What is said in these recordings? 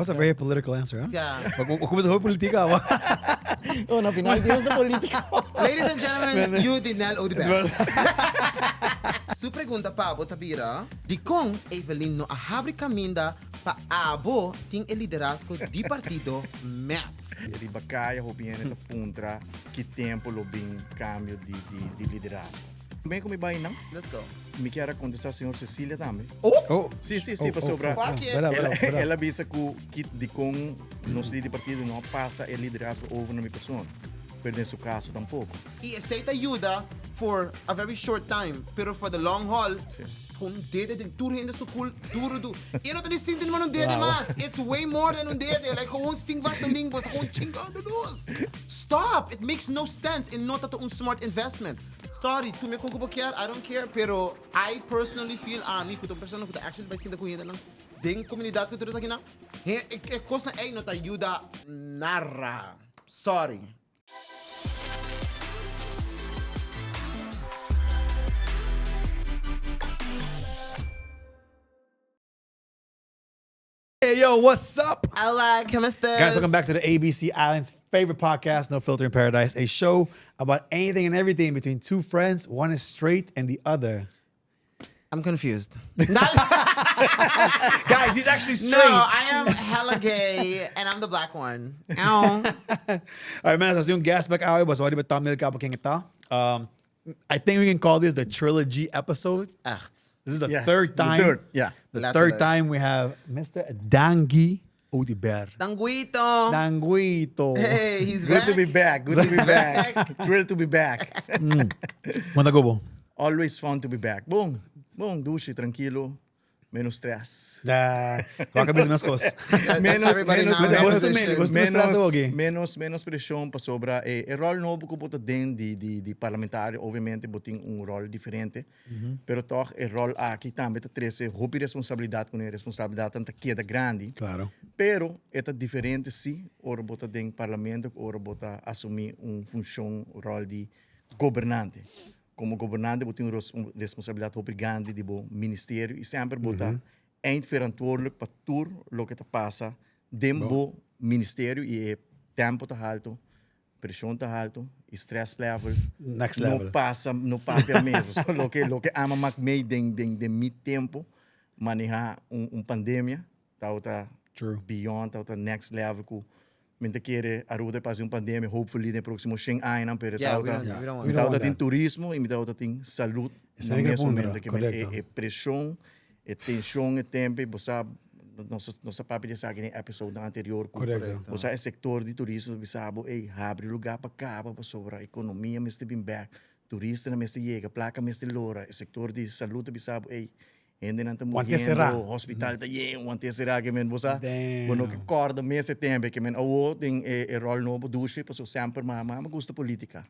That's a very political answer, huh? Ja. Bo cuminsa hopi politica awa. Oh, na final di nos ta politica. Ladies and gentlemen, you di Nel Oduber. Su pregunta pa bo ta bira, dikon Evelyn no a habri kaminda pa abo tin e liderazgo di partido mep? Riba kaya hopi hende ta puntra ki tempo lo bin kambio di di liderazgo. Promé ku mi bai nan, Let's go. mi kier a kontestá señor Cecilia tambe. Oh! Sí, sí, sí, pasobra Kwa ke? Bera, bera, bera. el a bisa ku ki dikon nos lider di partido no a pasa e liderazgo over na mi persona, pero den su kaso tampoko. I esei ta yuda for a very short time, pero for the long haul, Sí. un dede den tur hende su kul duro du. E no ta ni sinti numa un dede mas. It's way more than un dede. Like gewoon sin vaseline, bo sta gewoon chingando nos. Stop! It makes no sense. E no ta ta un smart investment. Sorry, tu me con cu bo kier, I don't care, pero I personally feel ami cu ta un persona cu ta actually bay sinta cu hendenan den comunidad cu tur esakinan, he, e, e cosnan ey no ta yuda nada. Sorry. Hey yo, what's up? Hola, ¿cómo estás? Guys, welcome back to the ABC Island's favorite podcast, No Filter in Paradise, a show about anything and everything between two friends. One is straight and the other. I'm confused. Guys, he's actually straight. No, I am hella gay and I'm the black one. Ow. All right, man, so un guest back hour, but already thumbnail ka ken ta. I think we can call this the trilogy episode. Echt. This is the Yes, third the time. third, yeah. The Letterlijk. third time we have Mr. Dangui Oduber. Danguito. Danguito. Hey, he's Good back. to be back, good to be back. Thrilled to be back. Manda gobo. Always fun to be back. Bon, bon, dushi, trankilo, menos stress. Da. Wak a mes kos. Menos, everybody menos, now in menos, opposition. Gusto me stress menos, ogi. menos, menos presión pasobra e, e rol nobo ku bo ta den di, di, di parlamentario, obviamente bo tin un rol diferente, pero toch e rol aki tambe ta trese hopi responsabilidad kuné, responsabilidadnan ta keda grandi. Claro. Pero e ta diferente si ora bo ta den parlamento ku ora bo ta asumí un funshon, rol di gobernante. Komo gobernante bo tin un responsabilidad hopi grandi di bo ministerio i semper bo ta eindverantwoordelijk pa tur loke ta pasa den bo ministerio i e tempo ta halto, presion ta halto i stress level Next no level. pasa, no papia mes. Pasobra loke loke ama mak mei den den den mi tempo maneha un un pandemia tabata True. beyond, tabata next level ku Mi ta kere Aruba ta pasa un pandemia hopefully den próximo shen añanan pero Yeah, we tabata don't, we don't want mi We don't tabata want tin that. turismo y mi tabata tin salud Esei na mi ke mes puntra, momento. Ke men e correcto. e preshon, e tenshon, e tempo y bo sa nos nos a papia di esaki den episodenan anterior ku Correcto. bo sa e sector di turismo ta bisa bo ey habri lugar pa kaba pasobra ekonomia mester bin bek, turistanan mester yega, plaka mester lora, e sector di salud ta bisa bo ey Hendenan ta Wante será. muriendo, hospital ta yen, wante será ke men bo sa. Damn. Bo no ke kòrda mes e tempo ke men awo den e e ròl nobo dushi pasobra semper ma ma gusta politica.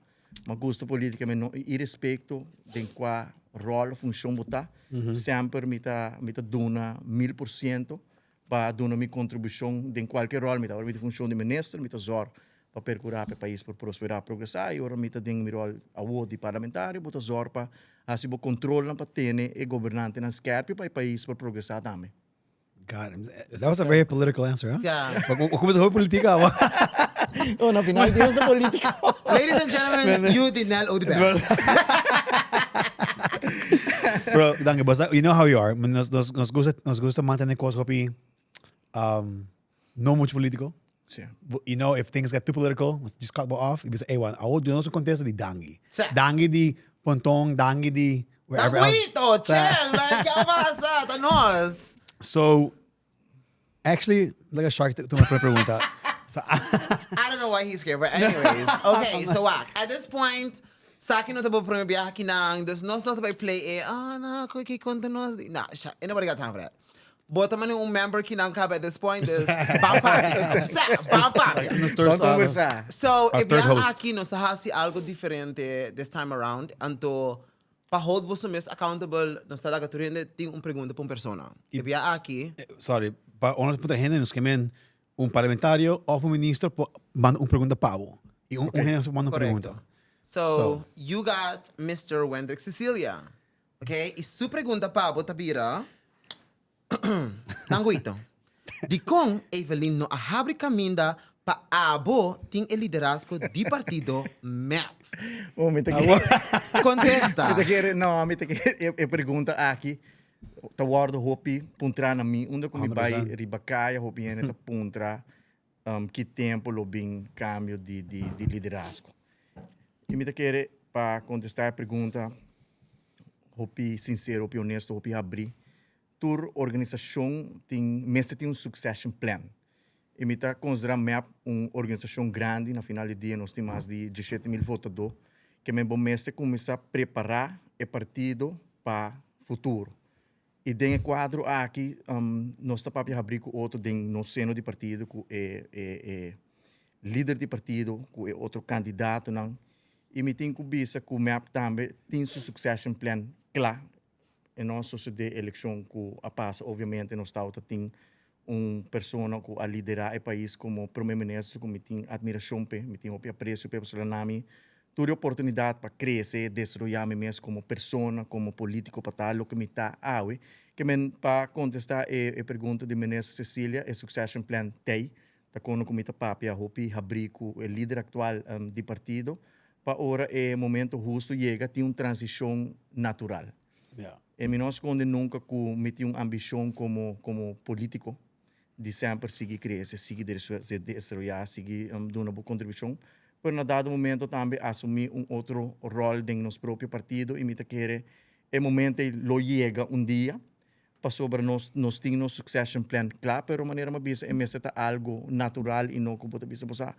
Ma gusta politica men no irespekto den kua ròl o funshon bo ta, semper mi ta mi ta duna 1000% pa duna mi kontribushon den kualke ròl mi ta. Ora mi ta funshon di minister mi ta zòrg pa perkurá pa e pais por prosperá, progresá i ora mi ta den mi ròl awor di parlamentario bo ta zòrg pa hasi bo kontrolnan pa tene e gobernantenan skèrpi pa e pais por progresá tambe. Got it. That was a very political answer, huh? Ja. Bo kuminsá hopi politica awa. Oh, na final di nos ta politica. Ladies and gentlemen, you di Nel Oduber. Bro, danki. Bo sa, you know how we are. Nos, nos, nos gusta, nos gusta mantener cosas hopi, um, no mucho politico. Sí. You know, if things get too political, just cut off. Y bisa, hey, wan, awo nos un contesta di dangi. Sí. Dangi di Ponton, dangi di wherever else. Danguito, chill, like, ¿qué pasa? Ta nos. So, actually, like a shark, tu me pregunta. So, I don't know why he's here, but anyways. Okay, so wak. At this point, sa ki no ta bo prome biaha kinan, dus nos no ta bay play e, ah, no, koe ki konta nos. di-" Nah, sha, ain't nobody got time for that. Bo ta mane un member kinan kaba at this point, dus ban papia. Sa, ban papia. nos third Ban conversa. So, Our e third biaha host. aki nos a hasi algo diferente this time around. Anto, pa hold boso mes accountable, nos ta laga tur hende tin un pregunta pa un persona. E biaha aki, Sorry, pa ora nos puntra hende nos ke men un parlamentario of un ministro por manda un pregunta pa bo. Y un, un hende por manda un Correcto. pregunta. So, So. you got Mister Wendrick Cecilia. Ok, y su pregunta pa bo ta bira, Tanguito. Dikon Evelyn no a habri kaminda pa abo tin e liderazgo di partido mep? Oh, mi ta kere. Kontesta. Mi ta kere, no, mi ta kere e, e pregunta aki ta wordo hopi puntra na mi. Unda ku mi bai 100%. riba kaya hopi hende ta puntra um, ki tempo lo bin cambio di, di, di liderazgo. I mi ta kere pa kontestá e pregunta hopi sincero, hopi honesto, hopi habrí. Tur organisashon tin mester tin un succession plan. I mi ta konsiderá mep un organisashon grandi, na final di dia nos tin mas di 17,000 votadó, ke men bo mester kuminsá prepará e partido pa futuro. I den e kuadro aki nos ta papia habrí ku otro den nos seno di partido ku e e e lider di partido, ku e otro kandidatonan. I mi tin ku bisa ku mep tambe tin su succession plan kla. E no a sosodé elekshon ku a pasa, obviamente nos tabata tin un persona ku a liderá e pais komo prome minister ku mi tin admirashon p'e, mi tin hopi apresio p'e pasobra na mi tur e oportunidat pa krese, desaroyá mi mes komo persona, komo polítiko pa ta loke mi ta awe. Ke men pa kontestá e e pregunta di minister Cecilia, e succession plan t'ei, ta kono ku mi ta papia hopi habrí ku e lider aktual di partido pa ora e momento hustu yega tin un transishon natural. E mi no a skonde nunka ku mi tin un ambishon komo komo polítiko di semper sigui krese, sigui desaroyá, sigui duna bo kontribushon, pero na dado momento tambe asumí un otro ròl den nos propio partido i mi ta kere e momento ei lo yega un dia pasobra nos nos tin nos succession plan kla, pero manera mi a bisa e mester ta algo natural i no ku bo ta bisa bo sa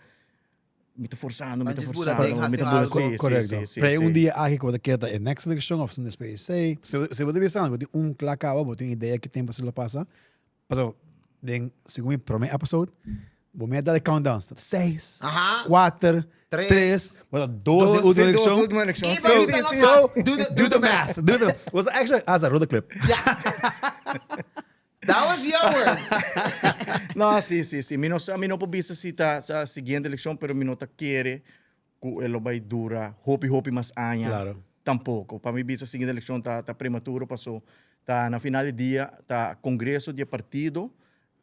Mi ta forzando, mi ta Antes bula forzando, den mi hasi ta bula, algo. sí, sí, Correcto. sí, sí, Pero sí. un dia aki ku bo ta keda ta e next election of sun despues esei. Si si bo ta bisa bo tin un kla kaba, bo tin idea ki tempo esei lo pasa. Pasobra den segun mi prome episode, bo mia dal e countdowns. Ta seis, Aha. kuater, Tres, tres, bo ta dos den dos, ultimo Sí, dos election. último eleccion. I Sí, pa sí, bisa sí. nos So, Do the, do the math. Do the Was actually, hasta roll the clip. That was your words. No, sí, sí, sí. Mi no sa, mi no por bisa si ta sa siguiente eleccion, pero mi no ta kere ku e lo bai dura hopi, hopi mas aña. Claro. Tampoco. Pa mi bisa siguiente eleccion ta, ta prematuro paso ta na final di dia ta congreso di e partido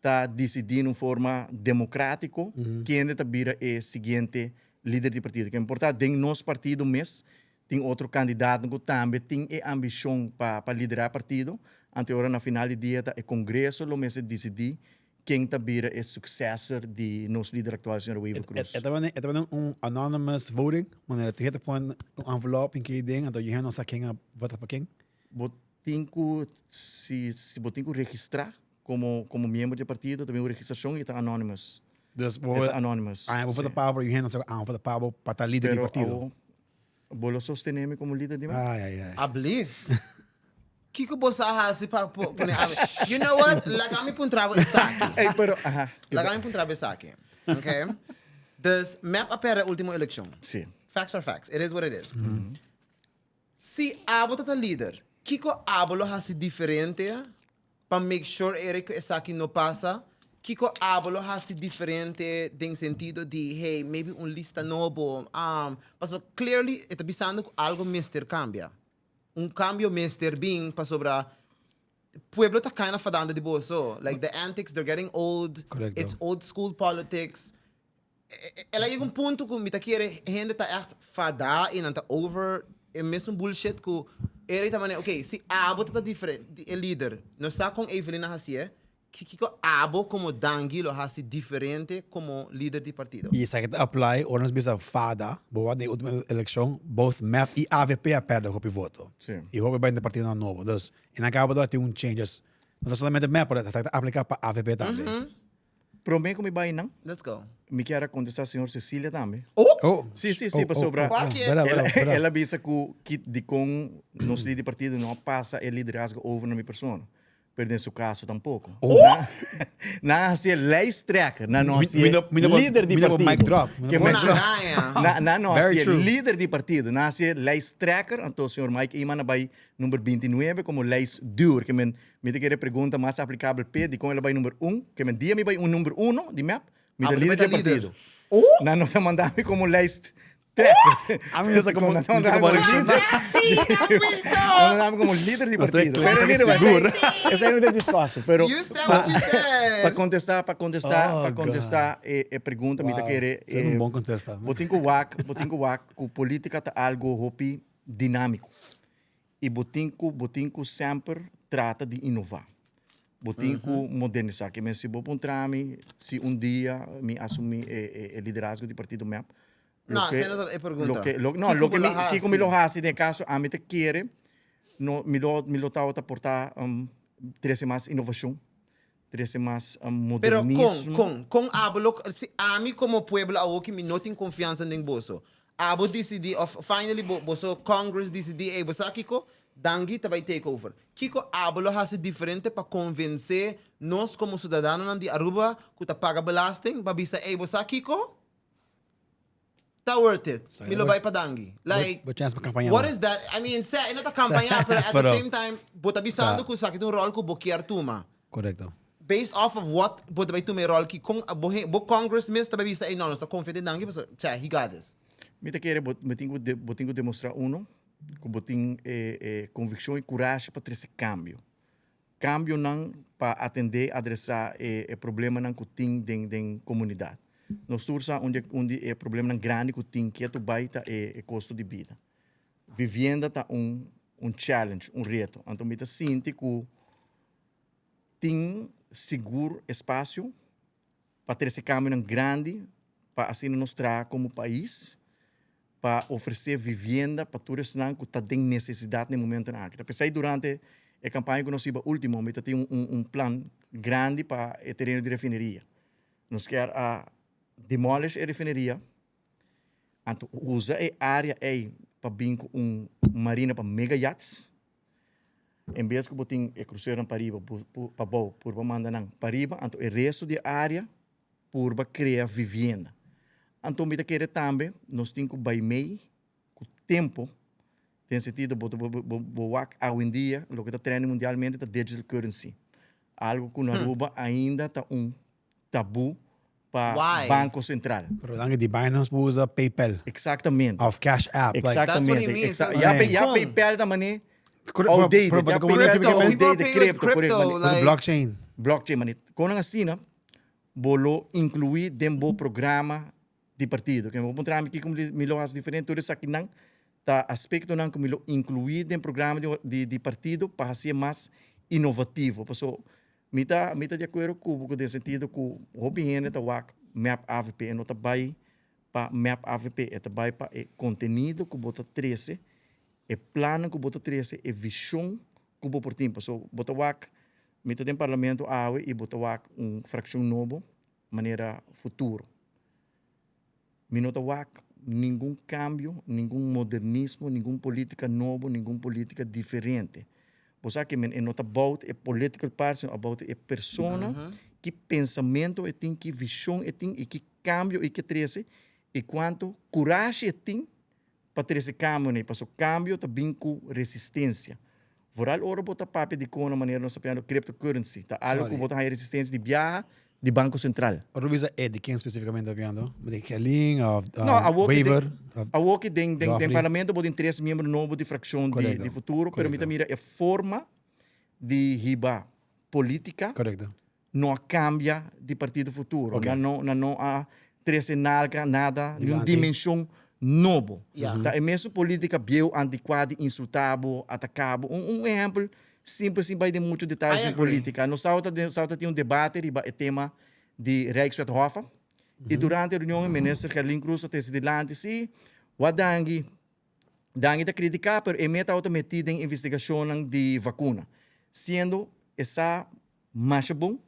ta dicidi in un forma democratico kende ta bira e siguiente lider di partido. Ke importa den nos partido mes Tin otro kandidatnan ku tambe tin e ambishon pa pa liderá e partido. Ante ora na final di dia ta e kongreso lo mester disidí ken ta bira e suksesor di nos lider aktual señor Wever Croes. E tabata e tabata un anonymous voting, manera tur hende ta pone un envelop en kei den, anto hende no sa ken a vota pa ken. Bo tin ku si si bo tin ku registrá komo komo miembro di e partido ta bin un registrashon i ta anonymous. Dus bo E ta anonymous, Ah, bo si. vota pa abo, hende no sa ku abo vota pa abo pa ta lider di Pero partido. awo Bo lo sostené mi komo lider di mi? Ai, ai, ai. I believe. Kiko bo sa hasi pa po- pone ami? You know what? Laga mi puntra bo esaki. Ey, pero, aha. Laga mi puntra bo esaki. Okay? Dus MEP a perde ultimo elekshon. Sí. Facts are facts. It is what it is. Si abo ta ta lider, kiko abo lo hasi diferente Pa make sure ere ku esaki no pasa, kiko abo lo hasi diferente den sentido di hey maybe un lista nobo, pasobra clearly e ta bisando ku algo mester kambia. Un kambio mester bin pasobra pueblo ta kinda fadando di boso, like the antics they're getting old, Correcto. it's old school politics. El a yega un punto ku mi ta kere hende ta ègt fadá i nan ta over e mesun bullshit ku e rei ta manera, ok, si abo ta ta diferente, e lider, no sa kon Evelyn a hasié, kiko abo komo Dangui lo hasi diferente komo lider di partido? I esaki ta apply ora nos bisa fada, bo wak den e ultimo elekshon, both mep i avp a pèrdè hopi voto. I hopi bai den partidonan nobo. Dus, e nan kaba por tin un changes. No ta solamente mep, pero esaki ta apliká pa avp tambe. Prome ku mi bai nan, Let's go. mi kier a kontestá señor Cecilia tambe. Oh! Oh! Sí, sí, sí, pasobra Oh, Klaar ke. Bera, bera, bera. el a bisa ku ki dikon nos lider di partido no a pasa e liderazgo over na mi persona. Pero den su kaso tampoko. Oh! Nan a hasié lijsttrekker, nan no Mi- hasié mi no- mi no por- lider di mi no por partido. mic drop. Mi no Ke por- mic Bona drop. gaña. Nan no Very hasié true. lider di partido, nan hasié lijsttrekker, anto señor Mike Eman a bai number bintinuebe komo lijstduwer, ke men Mi ta kere pregunta mas aplicabel p'e dikon el a bai number un, ke men dia mi bai un number uno di mep, mi ta Ah, lider bo di ta e lider. partido. Nan no ta manda mi komo lijst Trekker. A mi no sa como, No, no sa como reacciona. No, no, como líder di partido. Pero mira, sigur. Esey no ta discursio, pero You said what you said. Pa contesta, pa contesta, Oh, pa contesta e, e pregunta, mi ta kere. Esey un bon contesta. Bo tin cu wak, bo tin cu wak cu politica ta algo hopi dinamico. Y bo tin cu, bo tin cu semper trata di innova. Bo tin cu modernisa. Ke men si bo puntra mi si un dia mi asumi e, e, e liderazgo di partido MEP, No, esei no ta e pregunta. Loke, lo, no, Kiko loke bo mi, lo hasi? kiko mi lo hasi den e kaso, ami ta kere, no, mi lo, mi lo tabata porta um, trese mas inovashon, trese mas um, Pero kon, modernismo. kon, kon abo lo, si ami komo pueblo awoki mi no tin konfiansa den boso, abo disidí of finally bo, boso Congress disidí, ey bo sa kiko, Dangui ta bai take over. Kiko abo lo hasi diferente pa konvensé nos komo sudadanonan di Aruba ku ta paga belasting pa bisa, ey bo sa kiko, Ta worth it. Mi lo bai pa Dangui. Like, Bo chance pa campaña. what is that? I mean, sea, e no ta campaña, pero at the Pero- same time, bo ta bisando cu esaki ta un rol cu bo kier tuma. Correcto. Based off of what bo ta bai tuma e rol ki, con bo, bo Congress mes ta bai bisa, ey no, nos ta confia den Dangui, pasobra, sea, he got this. Mi ta kere bo, mi tin cu de, bo tin cu demostra uno cu bo tin e, e conviccion y curashi pa trece cambio. Cambionan pa atende, adresa e e problemanan cu tin den den comunidad. Nos tur sa un di un di e problemanan grandi cu tin ketu bay ta e e costo di bida. Vivienda ta un un challenge, un reto. Anto mi ta sinti cu tin sigur espacio pa trece cambionan grandi pa asina nos traha como pais pa ofrece vivienda pa tur esnan cu ta den necesidad na e momentonan aki. Ta pesey durante e campaña cu nos hiba ultimo mi ta tin un un plan grandi pa e tereno di refineria. Nos kier a demolish e refineria anto usa e area ey pa bin cu un marina pa mega yachts. En bes ku bo tin e kruseronan pariba, pabou, purba manda nan pariba, anto e resto di e área purba krea vivienda. Anto mi ta kere tambe nos tin ku bai mei ku tempo, den sentido bo bo wak awendia loke ta trending mundialmente ta digital currency, algo ku na Aruba ainda ta un tabú pa Why? Banco Central. Pero dan di Binance bo usa PayPal. Exactamente. Of Cash App. Like, That's what he Exactamente. means. Exa So, ya, like, ya kon. PayPal ta mane Pero- outdated. pero- Ya pero- PayPal ta Crypto. outdated. People pay with Crypto, crypto, correcto. Mane. Usa like- blockchain. Blockchain mane. Kon nan asina bo lo inclui den bo programa di partido. Ke bo puntra mi kiko mi lo hasi diferente tur esakinan ta aspectonan ku mi lo inclui den programa di di di partido pa hasié mas innovativo. Paso Mi ta mi ta di akuerdo ku bo den sentido ku hopi hende ta wak mep avp e no ta bai pa mep avp e ta bai pa e kontenido ku bo ta trese e plannan ku bo ta trese e vishon ku bo por tin pasobra bo ta wak mi ta den parlamento awe i bo ta wak un frakshon nobo manera futuro. Mi no ta wak ningun cambio, ningun modernismo, ningun politica nobo, ningun politica diferente. Bo sa ke men e no ta about e political party, sino about e persona, ki pensamento e tin, ki vision e tin y ki cambio e ke trece y cuanto curashi e tin pa trece cambio n'e, paso cambio ta bin cu resistencia. Vooral ora bo ta papia di con na manera nos ta papiando cryptocurrency, ta algo cu Sorry. bo ta haya resistencia di biaha di Banco Central. Ora bo bisa e, di ken specificamente ta papiando? Di Kelly of No, awor ki Wever? den, Of awor ki den, den, den Joffrey? parlamento bo tin tres miembro nobo di fraccion di, Correcto. di Futuro, pero mi ta Correcto. mira e forma di hiba politica Correcto. no a cambia di Partido Futuro. Ok. Nan no, nan no a trece nalga, nada, ni un Dilanti. dimension nobo. Ja. Ta e mesun politica bieu, anticuá di insulta bo, ataca bo. Un, un ehempel simpel sin bai den mucho detalles I den agree. politica. Nos tabata den, nos tabata tin un debate riba e tema di Rijkswet Hoffa. Y durante e reunion e minister Gerlin Croes a trece dilanti, si, wak dangi, Dangui ta critica pero e meta tabata meti den investigacionnan di vacuna, siendo e sa masha bon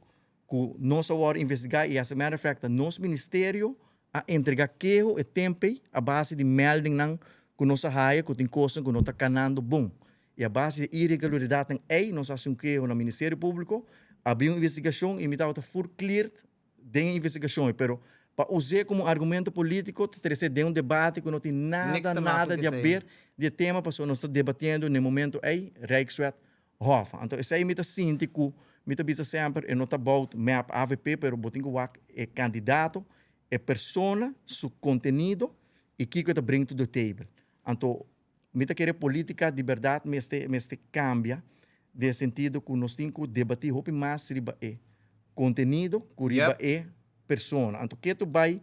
cu nos a worde investiga y as a matter of fact ta nos ministerio a entrega keho e tempey a base di meldingnan cu nos a haya cu tin cosnan cu no ta canando bon y a base di irregularidadnan ey nos a haci un keho na Ministerio Publico, a bin un investigacion y mi tabata full cleared den e investigashon ei, pero pa us'é komo argumento polítiko ta tres'é den un debate ku no tin nada, nada di haber di e tema pasobra nos ta debatiendo na e momento ei Rijkswet Hof. Anto esei mi ta sinti ku mi ta bisa semper e no ta about mep, avp, pero bo tin ku wak e kandidato, e persona, su kontenido. i kiko e ta bring to the table. Anto mi ta kere politica di berdad mester mester cambia den sentido cu nos tin cu debati hopi mas riba e contenido cu riba e persona. Anto ke tu bay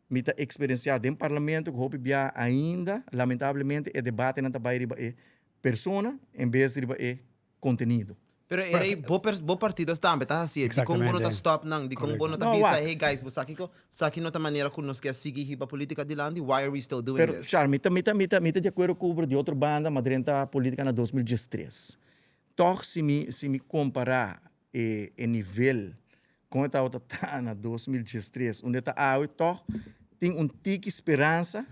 mi ta experiencia den parlamento cu hopi bia ainda lamentablemente e debatenan ta bay riba e persona en bes riba e contenido. Pero e rei, bo pers bo partido tambe ta hacié. Dikon bo no ta stop nan? Dikon bo no ta bisa, hey guys, bo sa kiko? Sa ki no ta manera ku nos ke a sigui hiba politica dilanti? Why are we still doing Pero, this? Char, mi ta, mi ta, mi ta, mi ta di akuerdo ku bo, di otro banda, m'a drenta politica na 2013. Tòg si mi, si mi kompará e, e nivel kon e tabata ta na 2013, unda e ta awe, tòg tin un tiki speransa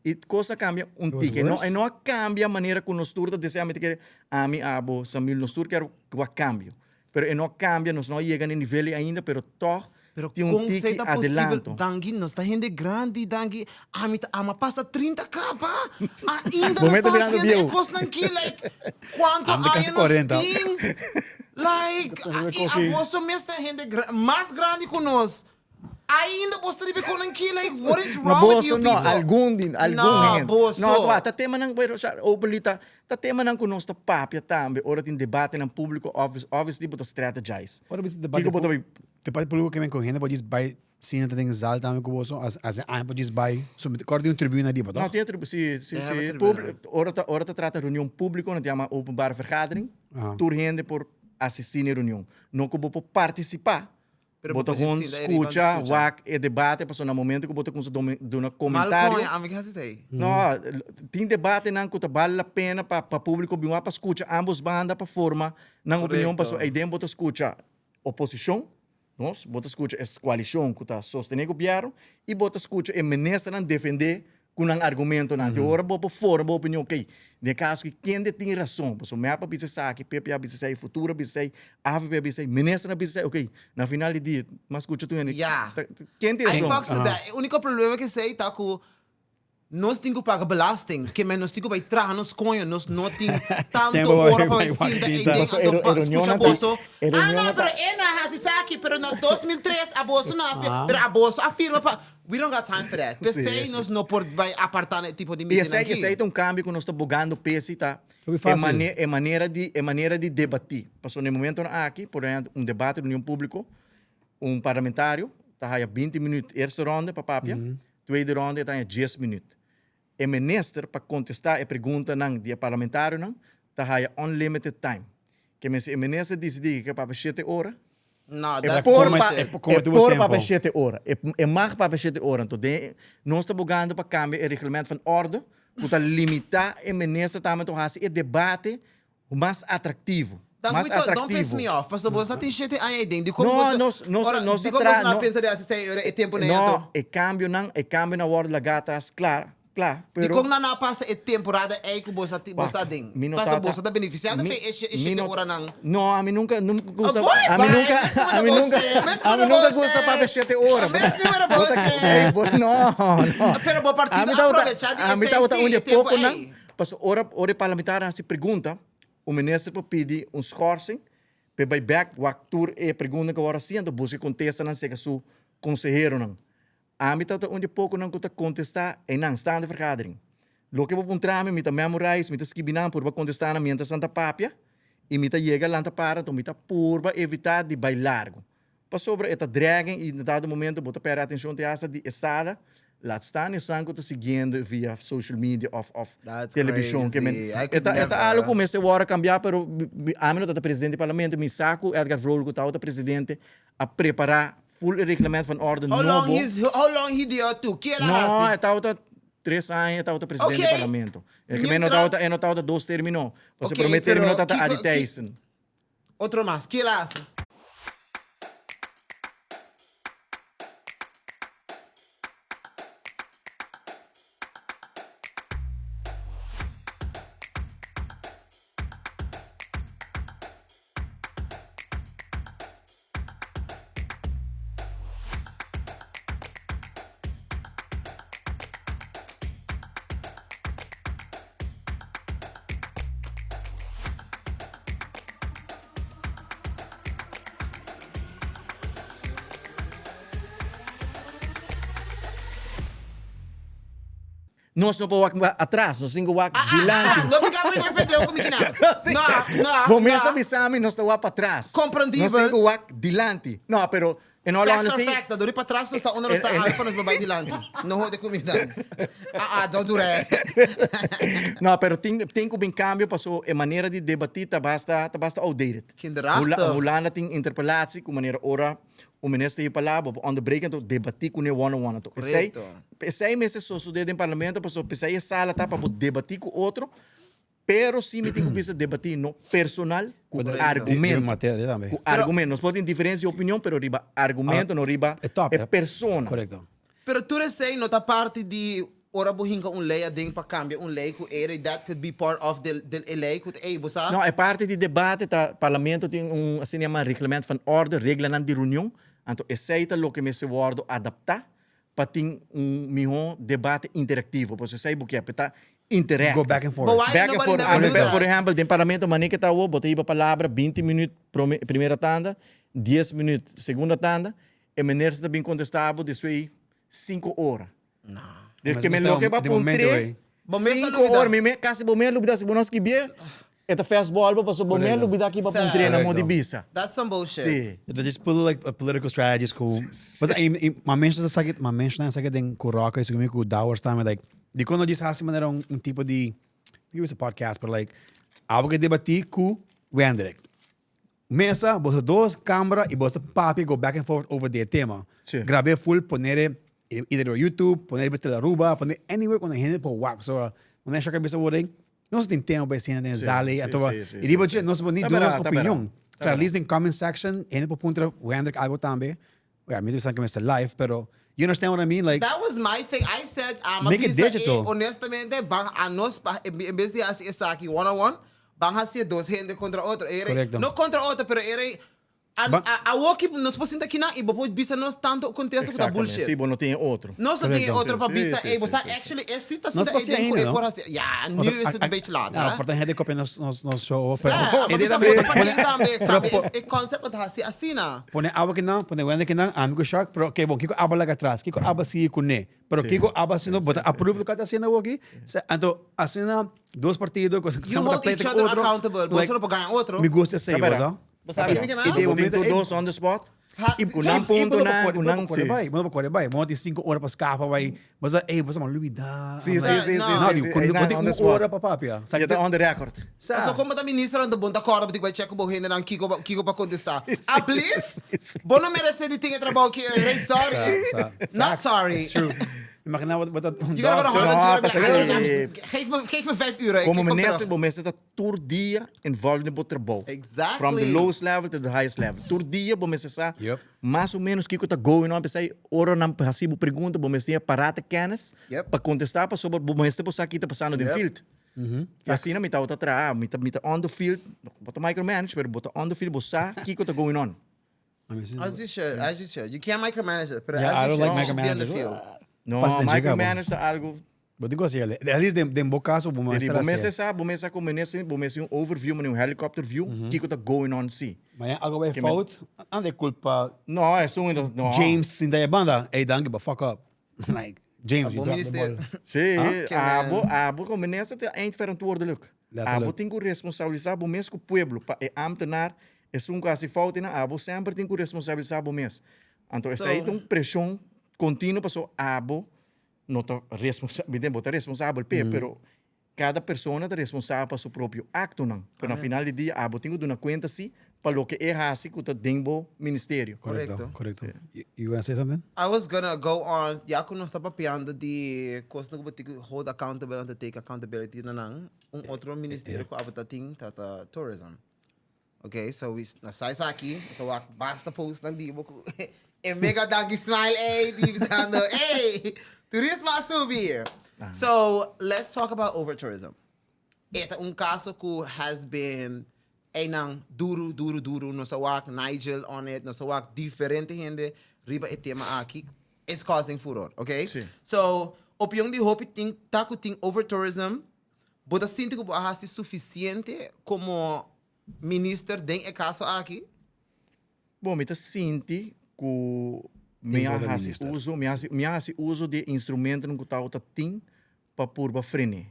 i kos a kambia un tiki. No, e no a kambia manera ku nos tur ta deseá. Mi ta kere, ami, abo, Samil, nos tur kier ku a kambio. Pero e no a kambia, nos no a yega na e nivel ei ainda, pero tòg Pero tin un kon tiki esei ta posibel, adelanto. Danki, nos ta hende grandi, danki. Ami ta ama pasa 30 kaba. Ainda Bo nos mes ta ta birando hasiendo e bieu. kosnan ki, like, kuantu Ami ta aña kasi nos 40. tin? Like, Kosi. i aboso mes ta hende gra- mas grandi ku nos. Ainda bos ta riba e konan ki, like, what is No wrong with boso you no, people? algun di, algun No, hende. boso. No, wak, ta temanan, pero sa, openly ta, ta temanan ku nos ta papia tambe ora tin debatenan públiko, obvious, obviously bo ta strategize. Ora bisa debate Kiko bo ta bai Debate públiko ke men ku hende por djis bai Sina ta den zaal tambe ku boso, as as aña por djis bai, so mi ta kòrda tin un tribuna ariba, No, toch? tin un tribuna, si, si, They have a si. tribuna. Publi, ora ta, ora ta trata reunion públiko, nan ta yama openbare vergadering, Aha. tur hende por asistí na e reunion. No ku bo por partisipá, Pero bo bo ta por gewoon djis sinta ariba skucha, skucha. wak e debate, pasobra na momento ku bo ta kuminsá dome, duna Mal komentario, koño, ami ke hasi esei. No, tin debatenan ku ta bale la pena pa pa públiko bin wak pa skucha ambos banda pa forma nan opinion, Korekto. pasobra eiden bo ta skucha oposishon, Nos, bo ta skucha e koalishon ku ta sostené gobièrnu i bo ta skucha e ministernan defendé ku nan argumentonan. Te ora bo por forma bo opinion, okey, den e kaso aki kende tin rason? Pasobra mep a bisa esaki, PP a bisa esei, Futuro a bisa esei, avp a bisa esei, ministernan a bisa esei, okey, na final di dia, mas skucha tur hende, Ya. ken tin I rason? fucks with that. E úniko problema ku esei ta ku Nos tin ku paga belasting, ke men nos tin ku bai traha nos koño, nos no tin tanto ora pa bai sinta ei den anto pa skucha boso. Ah no, pero e no a hasi esaki, pero na 2003 aboso no a, pero aboso a firma pa, we don't got time for that. P'esei nos no por bai aparta na e tipo di meetingnan aki. I esei ta un kambio ku nos ta bogando p'esi ta e manera di e manera di debatí. Pasobra na e momentonan aki, por ehèmpel, un debate reunion públiko, un parlamentario ta haya binti minüt eerste ronde pa papia, Tweede ronde e ta haña dies minuut. E minister pa kontestá e preguntanan di e parlamentarionan ta haya unlimited time. Ke men si e minister disidí ke papia shete ora, No, e that's por bullshit. pa E e por por papia shete ora. E e mag papia shete ora. Anto den nos ta bogando pa kambia e reglement van orde ku ta limitá e minister tambe to hasi e debate Mas atractivo. Dan Mas Guito, don't piss atractivo. me off, pasobra bo ta tin shete aña ei den. Dikon No, boso, nos, nos, ora, nos a dikon tra, boso no a no, pensa di hasi esei ora e tempu na no, anto? e cambionan, e cambionan a wòrdu lagá atras, kla, kla, pero. Dikon nan no a pasa e temporada ei ku boso a ti, boso ta Wak, den? mi no Pasobra tata, boso ta benefisiando mi, fe e she, e mi shete no, oranan. no, ami nunka, nunka gusta, Oh, boy, ami bai, nunka, mes mi ami wada nunka, bose, mes mi ami wada nunka gusta bose. papia shete ora. Mes mi wada Bo ta, bose. ey, bo, no, no. Pero bo partido Ami a tabata, aprovechá di ami esei tabata sí, un di e e tempu pokonan, ei. Pasobra ora ora e parlamentario hasi pregunta, un minister por pidi un schorsing p'e bai bek wak tur e preguntanan ku a wòrdu hasi anto buska e kontestanan serka su konseheronan. Ami tabata un di e pokonan ku ta kontestá einan, staande vergadering. Loke bo puntra mi, mi ta memorize, mi ta skibi nan purba kontestá nan mientras nan ta papia i mi ta yega lanta para anto mi ta purba evitá di bai largu. Pasobra e ta dragging y na dado momento bo ta perde atencion te hasta di e sala, laat staan esnan cu ta siguiendo via social media of of That's television. Ke men, crazy. I e could ta e ta never. algo cu mester worde cambia pero mi mi ami no ta ta presidente di parlamento, mi sa cu Edgar Vrolijk cu tabata presidente a prepara full e reglement van orde How long nobo. he's how long he there to? Ke el a No, hasi? e tabata tres aña e tabata presidente di Okay. parlamento. E ke men no Mientras tabata e no tabata dos termino. Pasobra Okay, prome termino pero tabata kiko Adi ki Thijssen. Otro mas, ke el a hasi? Nos no por wak atras, nos tin ku wak dilanti. Ah, ah, no pica mi defendeu ku mi kinan. No, no, Bo mes a no. bisa mi nos ta wak patras. Comprendibel. Nos tin ku wak dilanti. No, pero in all Facts are honesty, facts. Dori patras nos ta unda nos ta awe pa nos por bai dilanti. No hode ku mi dans. Ah, ah, don't do that. No, pero tin tin ku bin kambio paso e manera di debatí ta basta ta basta outdated. Kinderachtig. Hulanda tin interpelatie ku manera ora Un minister di palabra, bo por onderbreken anto debatí kuné one on one anto. Esei, Correcto. esei mester sosodé den parlamento pasobra p'esei e sala ta pa bo debatí ku otro, pero si mi tin ku bisa debatí no personal ku Correcto. argumento. Riba materia tambe. Ku argumento. Nos por tin diferencia di opinion pero riba argumento, no riba E top, e eh. persona. Correcto. Pero tur esei no ta parti di ora bo hinka un lei aden pa kambia un lei ku era that could be part of del del e lei ku ta ey bo sa. No, e parti di debate ta parlamento tin un asina yama reglement van orde, reglanan di reunion, anto esei ta loke mester wordo adapta pa tin un miho debate interactivo, pasobra esei bo kier pa e ta interact. Go back and forth. But why Back and nobody forth. never do that? Por ehempel, den parlamento manera ke ta awo, bo ta hiba palabra binti minuut prome primera tanda, dies minuut segunda tanda, E meneer ta bin contesta bo despues cinco ora. No. De que me loke ba puntre cinco ora mi me casi bo me lubida si bo no skibie e ta fastball bo paso bo me lubida ki ba puntre na mo di bisa. That's some bullshit. Si. They just put like political strategies ku Mas i i ma menshona sa ma menshona esaki den ku Rocco i mi ku Dowers tambe like dikon no djis hasi manera un un tipo di no bisa podcast pero like abo ke debati ku Wendrick. Mesa, boso dos camera y boso papia go back and forth over di e tema. Sí. Grab'é full, poner'e either riba YouTube, poner'e riba Telearuba, poner'e anywhere cu hende por wak. So, wanneer Shaka bisa word ei, nos no tin tempo pa e sina den zala ei, Sí, anto sí, sí, y riba sí, dje sí. nos por ni Ta duna nos bera, ta bera. opinion. Ta So, at bera. least den comment section, hende por puntra Wendrick algo tambe. Well, mi ta bisa cu mester live, pero you understand what I mean? Like, That was my thing. I said, ah, ma Make it bisa, eh, digital. honestamente, ban a nos, pa, en bes di hasi esaki one on one, Ban hacié dos hende contra otro. Era, Correcto. no contra otro, pero era a, Ban- a, awo ki nos por sinta kinan y bo por bisa nos tanto contesta cu ta Exactamente. bullshit. Sí, bo no tin otro. Nos no tin Correcto. otro pa Sí, bisa, sí, ey, bo sí, sa sí, sí. actually e si ta Nos sinta por ey hacié den cu ainda, e no? por hacié. Ja, nu is het een beetje laat, Ah, hè? por ta hende copia nos, nos, nos show. Sa, Pero, ma e bisa tambe- bo ta pa tin tambe, Pero cambia po- e concept pa ta haci asina. Pone abo kinan, pone Wendy kinan, ami cu Shark, pero oké, bon, kiko abo laga atras, kiko abo sigui cune. Pero kiko abo haciendo, bo ta approve loke ta haciendo awo aki? Sa, anto, asina dos partido cu You hold each other accountable. Boso no por gaña otro. Mi gusta esey, Ta bera. bo sa? Bo sa kico mi ke E men? de Bo tin momento tur ey- dos on the spot. Ha, E Ku nan e punto bo no nan, por ku bo nan no por kore sí. bai, bo no por kore bai. Bo no tin 5 ora pa scapa bai. Bo sa, ey, bo sa, ma lubida. Sí, sí, sí, No. sí, No, sí, digo, sí. ku Ey, bo nan tin on the un spot. ora pa papia. Sa Ya ta on the record. Sa. Paso como ta ministro anto bon ta corda bo tin cu bai check cu bo hendenan kico pa kico pa contesta. Ah please? sí, sí. Bo no merece di tin e trabao ki ey, sorry. Sa, sa. Not Facts. sorry. It's true. Imagina wat, wat dat You gotta go to Holland, No, you gotta be like, pa I don't sí. know, geef me, geef me 5 uur. Ik Como kom minister, terug. bo mester ta tur dia involved den bo trabou. Exactly. From the lowest level to the highest level. Tur dia bo mester sa Yep. mas o menos kiko ta going on. P'esei ora nan hasi bo pregunta, bo mester tin aparat kennis Yep. pa contesta pasobra bo mester por sa ki ta pasando den Yep. field. Y asina mi tabata traha, mi ta mi ta on the field, bo ta micromanage, pero bo ta on the field, bo sa kiko ta going on. As you should, as you should. You can't micromanage it, pero Yeah, as I you don't should, like you should be on the micromanagers. field. No, Pasa den chega, bo. micromanage ta algo Bo tin ku hasi el. At least den, den bo kaso bo Di, mester bo hasi. mester sa, bo mester sa ku minister, bo mester un overview, un helicopter view, kiko ta going on si. Ma ya algo bay Ke men- fout, ande kulpa No, esun no. James sinta e banda, ey danki bo fuck up. Like, James, you Bo dropped the minister. ball. Si, Ke men- abo, abo komo minister ta eindverantwoordelijk. Letterlijk. Abo tin ku responsabilisá bo mes ku pueblo, pa e ambtenaar esun ku hasi fout einan, abo semper tin ku responsabilisá bo mes. Anto esei So- ta un preshon kontinuo pasobra abo no ta responsa, mi den bo ta responsabel p'e, pero kada persona ta responsabel pa su propio aktonan. Pero na final di dia abo tin ku duna kuenta si pa loke e hasi ku ta den bo ministerio. Correcto, Correcto. correcto. You, you gonna say something? I was gonna go on, ya ku nos ta papiando di kosnan ku bo tin ku hold accountable and to take accountability na nan, un otro ministerio ku abo ta tin ta ta tourism. Ok, so we na sa esaki, nos a wak basta postnan di bo ku e mega danki smile ey di bisando ey turismo a subi. So let's talk about over tourism. E ta un kaso ku has been eynan duru duru duru nos a wak Nigel on it, nos a wak diferente hende riba e tema aki. It's causing furor, ok? Sí. So opion di hopi tin ta ku tin over tourism Bo ta sinti ku bo a hasi sufisiente komo minister den e kaso aki? Bon, mi ta sinti ku mi a hasi uso, mi a hasi, mi a hasi uso di e instrumentonan ku tabata tin pa purba fren'é.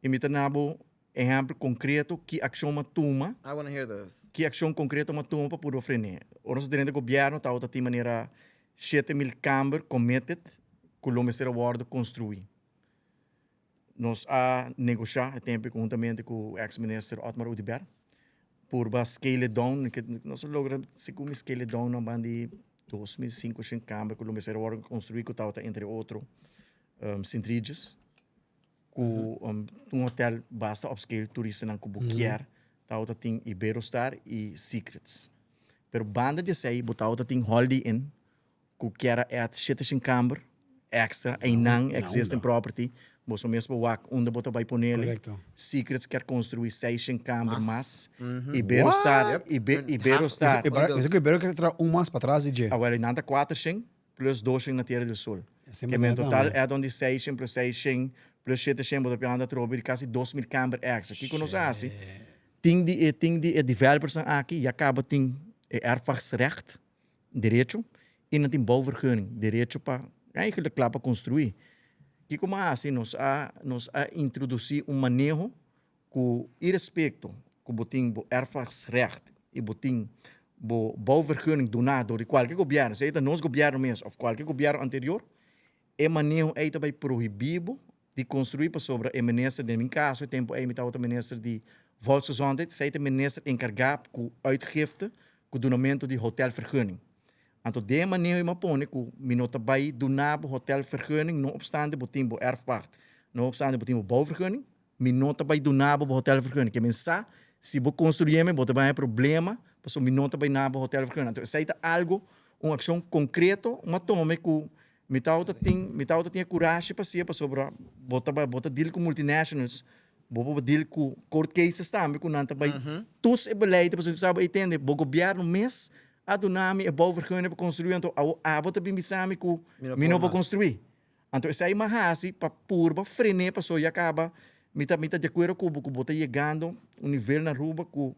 I mi ta na bo ehèmpel konkreto ki akshon m'a tuma. I wanna hear this. Ki akshon konkreto m'a tuma pa purba fren'é. Ora nos a drenta gobièrnu tabata tin manera 7000 kamber committed ku lo mester a wòrdu konstruí. Nos a negoshá e tempu konhuntamente ku eks minister Otmar Oduber purba scale it down. Nos a logra segun mi scale it down na banda di 2500 kamber ku lo mester a wòrdu konstruí ku tabata entre otro Sint Regis. Ku un hotel basta upscale turistanan ku bo kier tabata tin Iberostar i Secrets. Pero banda di esei bo tabata tin Holiday Inn ku kier a add 700 kamber extra einan existing property. Boso mes por wak unda bo ta bai ponele. Secrets kier konstrui 600 kamber mas. Iberostar, Iberostar. Eso ku Ibero kier traha un mas patras di dje. Awel einan ta 400 plus 200 na Tierra del Sol. Ke men total add-on di 600 plus 600 plus 700 bo ta pianda atrobe di kasi 2000 kamber extra. Kiko nos a hasi? Tin di e tin di e developersnan aki ya kaba tin e erfpachtsrecht, derecho, i nan tin bouwvergunning, derecho pa eigenlijk kla pa konstruí. Kiko mi a hasi? Nos a nos a introdusí un maneho Ku irespekto ku bo tin bo erfpachtsrecht i bo tin bo bouwvergunning duná dor di kualke gobièrnu, sea ta nos gobièrnu mes òf kualke gobièrnu anterior, e maneho ei ta bai prohibí bo di konstruí pasobra e minister, den mi kaso e tempu ei mi tabata minister di Volksgezondheid, esei ta e minister enkargá ku uitgifte, ku dunamentu di hotelvergunning. Anto den e maneho ei mi a pone ku mi no ta bai duna bo hotelvergunning no opstante bo tin bo erfpacht, no opstante bo tin bo bouwvergunning, Mi no ta bai duna bo bo hotelvergunning. Ke men sa, si bo construye mi, bo ta bai haña problema, pasobra mi no ta bai na bo hotelvergunning. Anto esei ta algo, un accion concreto, un a tome cu mi tabata tin, mi tabata tin e curashi pa haci'e, pasobra bo ta bai, bo ta deal cu multinationals, bo por deal cu court cases tambe cu nan ta bai toets e beleid, pasobra mi sa bo, ey tende, bo gobierno mes a duna mi e bouwvergunning pa construi, anto awo abo ta bin bisa mi cu mi no por construi. Anto esei m'a hasi pa purba frené paso ya kaba mi ta mi ta di akuerdo ku bo ku bo ta yegando un nivel na Aruba ku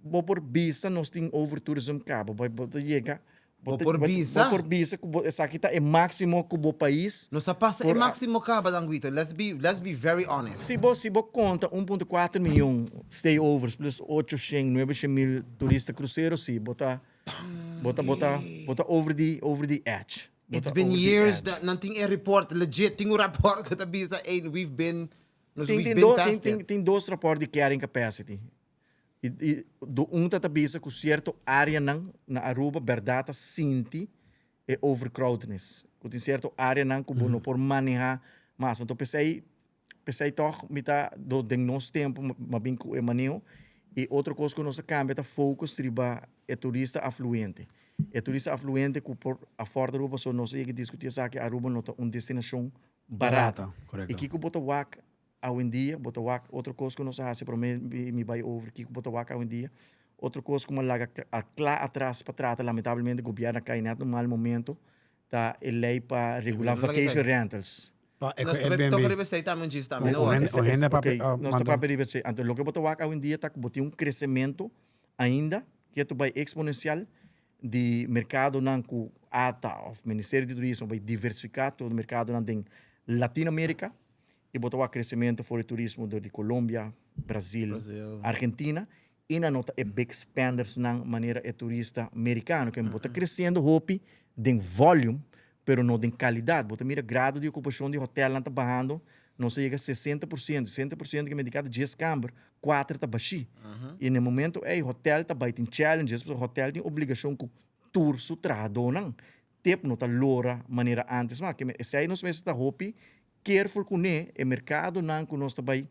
bo por bisa nos tin overtourism kaba bo bo ta yega Bo por bisa. Bo por bisa ku bo esaki ta e máksimo ku bo pais Nos a pasa e máksimo kaba Danguito let's be let's be very honest. Si bo si bo konta 1.4 miyon stayovers plus 800 900 mil turista krusero si bo ta bo ta bo ta bo ta over di over di edge. It's been years that nan tin e report legit, tin un rapport ku ta bisa ey we've been nos Tin we've tin been do tin past tin it. tin dos rapport di carrying capacity. I i do un ta ta bisa ku sierto areanan na Aruba bèrdat ta sinti e overcrowdedness. Ku tin sierto areanan ku bo no por maneha mas. Anto p'esei P'esei tòg mi ta do den nos tempu m'a bin ku e maneho. I otro kos ku nos a kambia ta focus riba e turista afluente. E turista afluente ku por afòrt Aruba pasobra nos a yega diskutí esaki, Aruba no ta un destinashon barata. I kiko bo ta wak awendia, bo ta wak otro kos ku nos a hasi promé mi bai over kiko bo ta wak awendia, otro kos ku m'a laga kla atras pa trata lamentablemente gobièrnu a kai nèt na un mal momento ta e lei pa regulá vacation rentals. Pa Nos ta Airbnb. toca riba esey tambe un chis tambe, no? O hende Ok, papia nos ta papia riba esey. Anto loke bo ta wak awendia ta ku bo tin un kresementu ainda ke ta bai eksponensial di merkadonan ku ata òf Ministerio di Turismo bai diversifiká tur merkadonan den Latinoamerika i bo ta wak kresementu for di turismo dor di Colombia, Brazil, Argentina I nan no ta e big spenders nan manera e turista mericano ke bo ta creciendo hopi den volume pero no den calidad. Bo ta mira grado di ocupacion di hotelnan ta bahando, nos a yega 60%, 60% ke medi kada dies kamber, kuater ta bashi. I na e momento ey hotel ta bay tin challenges pasobra hotel tin obligacion ku tur su trahadornan. Tep no ta lora manera antes mas. Esey nos mester ta hopi careful cune e mercadonan ku nos ta bay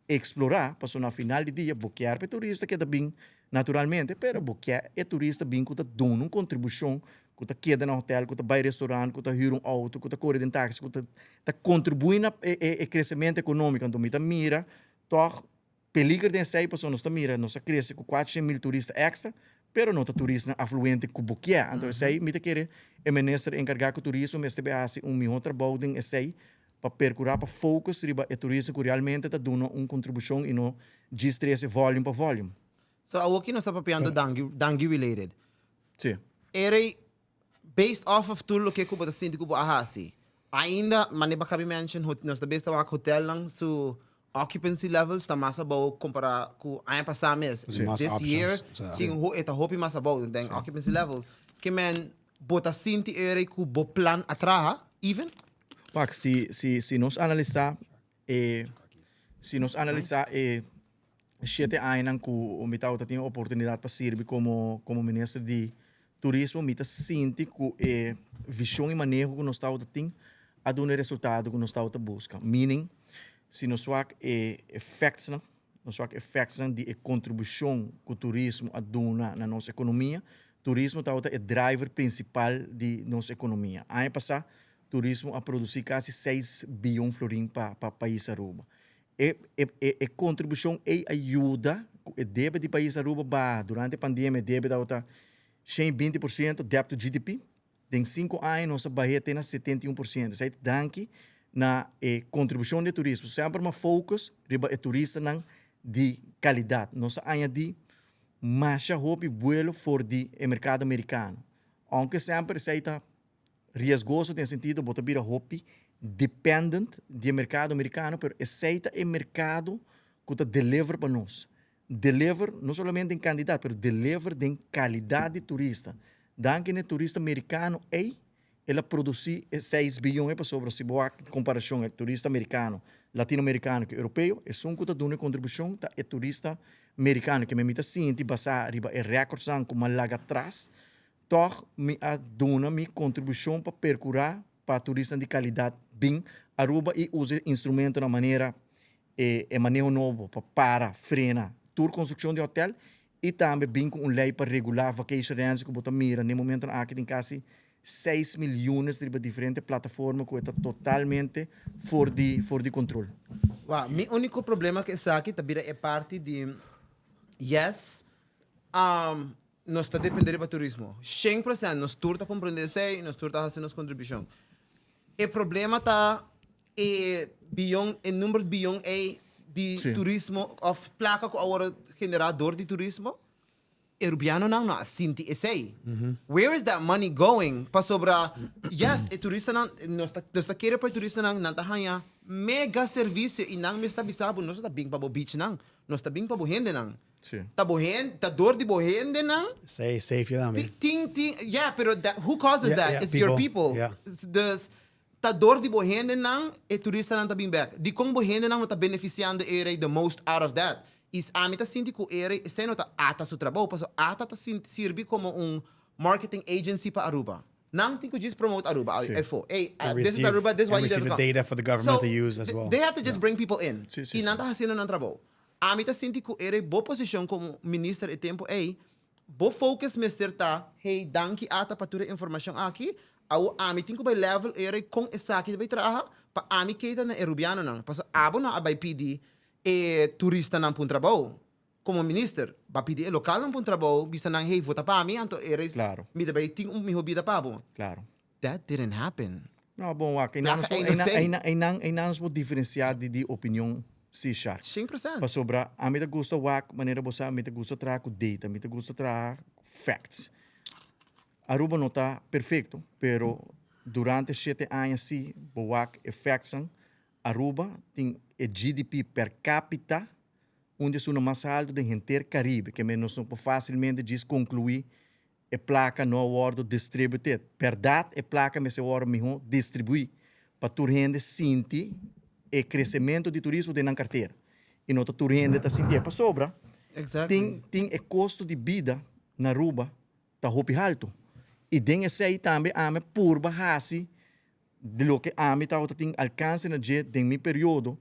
Explorá, pasobra na final di dia bo kier pa e turista keda bin naturalmente, pero bo kier e turista bin ku ta duna un kontribushon, ku ta keda na hotel, ku ta bai restaurant, ku ta hür un outo, ku ta kore den taxi, ku ta ta kontribuí na e e kresementu ekonómiko. Anto mi ta mira tòg peliger den esei, pasobra nos ta mira nos a krese ku 400 mil turista èkstra, pero no ta turistanan afluente ku bo kier. Anto esei mi ta kere e minister enkargá ku turismo mester bai hasi un mihó trabou den esei pa percura pa focus riba e turista cu realmente ta duna un contribucion y no djis trece volume pa volume. So awoki nos ta papiando dangui, dangui related. Si. Erey, based off of tur loke cu bo ta sinti cu bo a haci, Ainda, manera bo a caba di mention, nos ta bes ta wak hotelnan su occupancy levels ta mas abou compara cu aña pasa mes. Mas This year, options, tin e ta hopi mas abou den occupancy levels. Ke men, bo ta sinti ere cu bo plan a traha, even? Wak, si, si, si nos analisa e, si nos analisa e shete añanan cu mi tabata tin oportunidad pa sirbi como, como minister di turismo, mi ta sinti cu e vision y maneho cu nos tabata tin a duna e resultado cu nos tabata busca. Meaning, si nos wak e effectsnan, nos wak effectsnan di e contribucion cu turismo a duna na nos economia, turismo tabata e driver principal di nos economia. Aña pasa, turismo a produci casi seis biyon florin pa, pa pais Aruba. E e kontribushon ei a yuda ku e debe di pais Aruba baha. Durante e pandemia e debe tabata 120% debt to GDP. Den 5 aña nos a bah'é te na 71%. Esei ta danki na e kontribushon di e turismo. Semper m'a focus riba e turistanan di kalidat. Nos a añadí masha hopi buelo for di e merkado merikano. Ounke semper esei ta riesgoso den sentido bo ta bira hopi dependent di e merkado merikano, pero esei ta e merkado ku ta deliver pa nos. Deliver no solamente den kantidat, pero deliver den kalidat di turista. Danki na e turista merikano ei, el a produsí e 6 biyon ei, pasobra si bo wak komparashon e turista merikano, latinoamerikano ku europeo, esun ku ta duna e kontribushon ta e turista merikano. Ke mi ta sinti basá riba e rèkordsnan ku mi a laga atras, tòg mi a duna mi kontribushon pa perkurá pa turistanan di kalidat bin Aruba i usa e instrumentonan manera e e maneho nobo pa para, frena tur konstrukshon di hotèl i tambe bin ku un lei pa regulá vacation rentals ku bo ta mira na e momentonan aki tin kasi 6 miliones riba diferente plataforma ku e ta totalmente for di kontrol. Wak, mi úniko problema ku esaki ta bira e parti di, yes, nos ta depende riba turismo. 100%, nos tur ta komprendé esei, nos tur ta hasi nos kontribushon. E problema ta e biyon, e number biyon ei di turismo òf plaka ku a wòrdu generá dor di turismo, e rubianonan no a sinti esei. Where is that money going? Pasobra, yes, e turistanan, nos ta kere pa e turistanan, nan ta haña mega servisio i nan mes ta bisa bo, nos no ta bin pa bo beachnan, nos ta bin pa bo hendenan. Ta bo hen, ta dor di bo hendenan. Say, safe tambe. Tin, tin, yeah, pero that, who causes that? It's your people. People. Dus, ta dor di bo hendenan, e turistanan ta bin bek. Di kon bo hendenan no ta benefisiando ere the most out of that? Is ami ta sinti ku ere, esei no ta ATA su trabou, paso ATA ta sirbi komo un marketing agency pa Aruba. Nan tin ku just promote Aruba. Efo. Hey, And this is Aruba, this is why and you receive have to the come. Data for the government So, to use as well. they have to just bring people in. Si, si, I nan ta hasiendo nan trabou. Ami ta sinti ku ere bo posishon komo minister e tempu ei, bo focus mester ta, hey, danki ATA pa tur e informashon aki, awo ami tin ku bai level ere kon esaki ta bai traha, pa ami keda na e rubianonan. Pasobra abo no a bai pidi e turistanan pa un trabou. Komo minister, ba pidi e lokalnan pa un trabou, bisa nan, hey, vota pa mi, anto ere mi ta bai tin un miho bida pa bo. That didn't happen. No, bon, wak, einan nos Plaka por, ei no einan, tin. einan, einan, einan nos por diferensiá di opinion si, Shark. 100%. Pasobra ami ta gusta wak, manera bo sa, mi ta gusta traha ku data, mi ta gusta traha ku facts. Aruba no ta perfecto, pero durante 7 aña si bo wak e factsnan, Aruba tin e GDP per capita un di esunnan mas alto den henter Caribe, ke men nos no por fácilmente djis concluí e placa no a wordo distributed. Berdad e placa mester wordo miho distribuí pa tur hende sinti e crecemento di turismo den nan cartera. I no ta tur hende ta sintié pasobra tin e costo di bida na Aruba ta hopi halto. I den esei tambe ami a purba hasi di loke ami tabata tin alcanse na dje den mi periodo,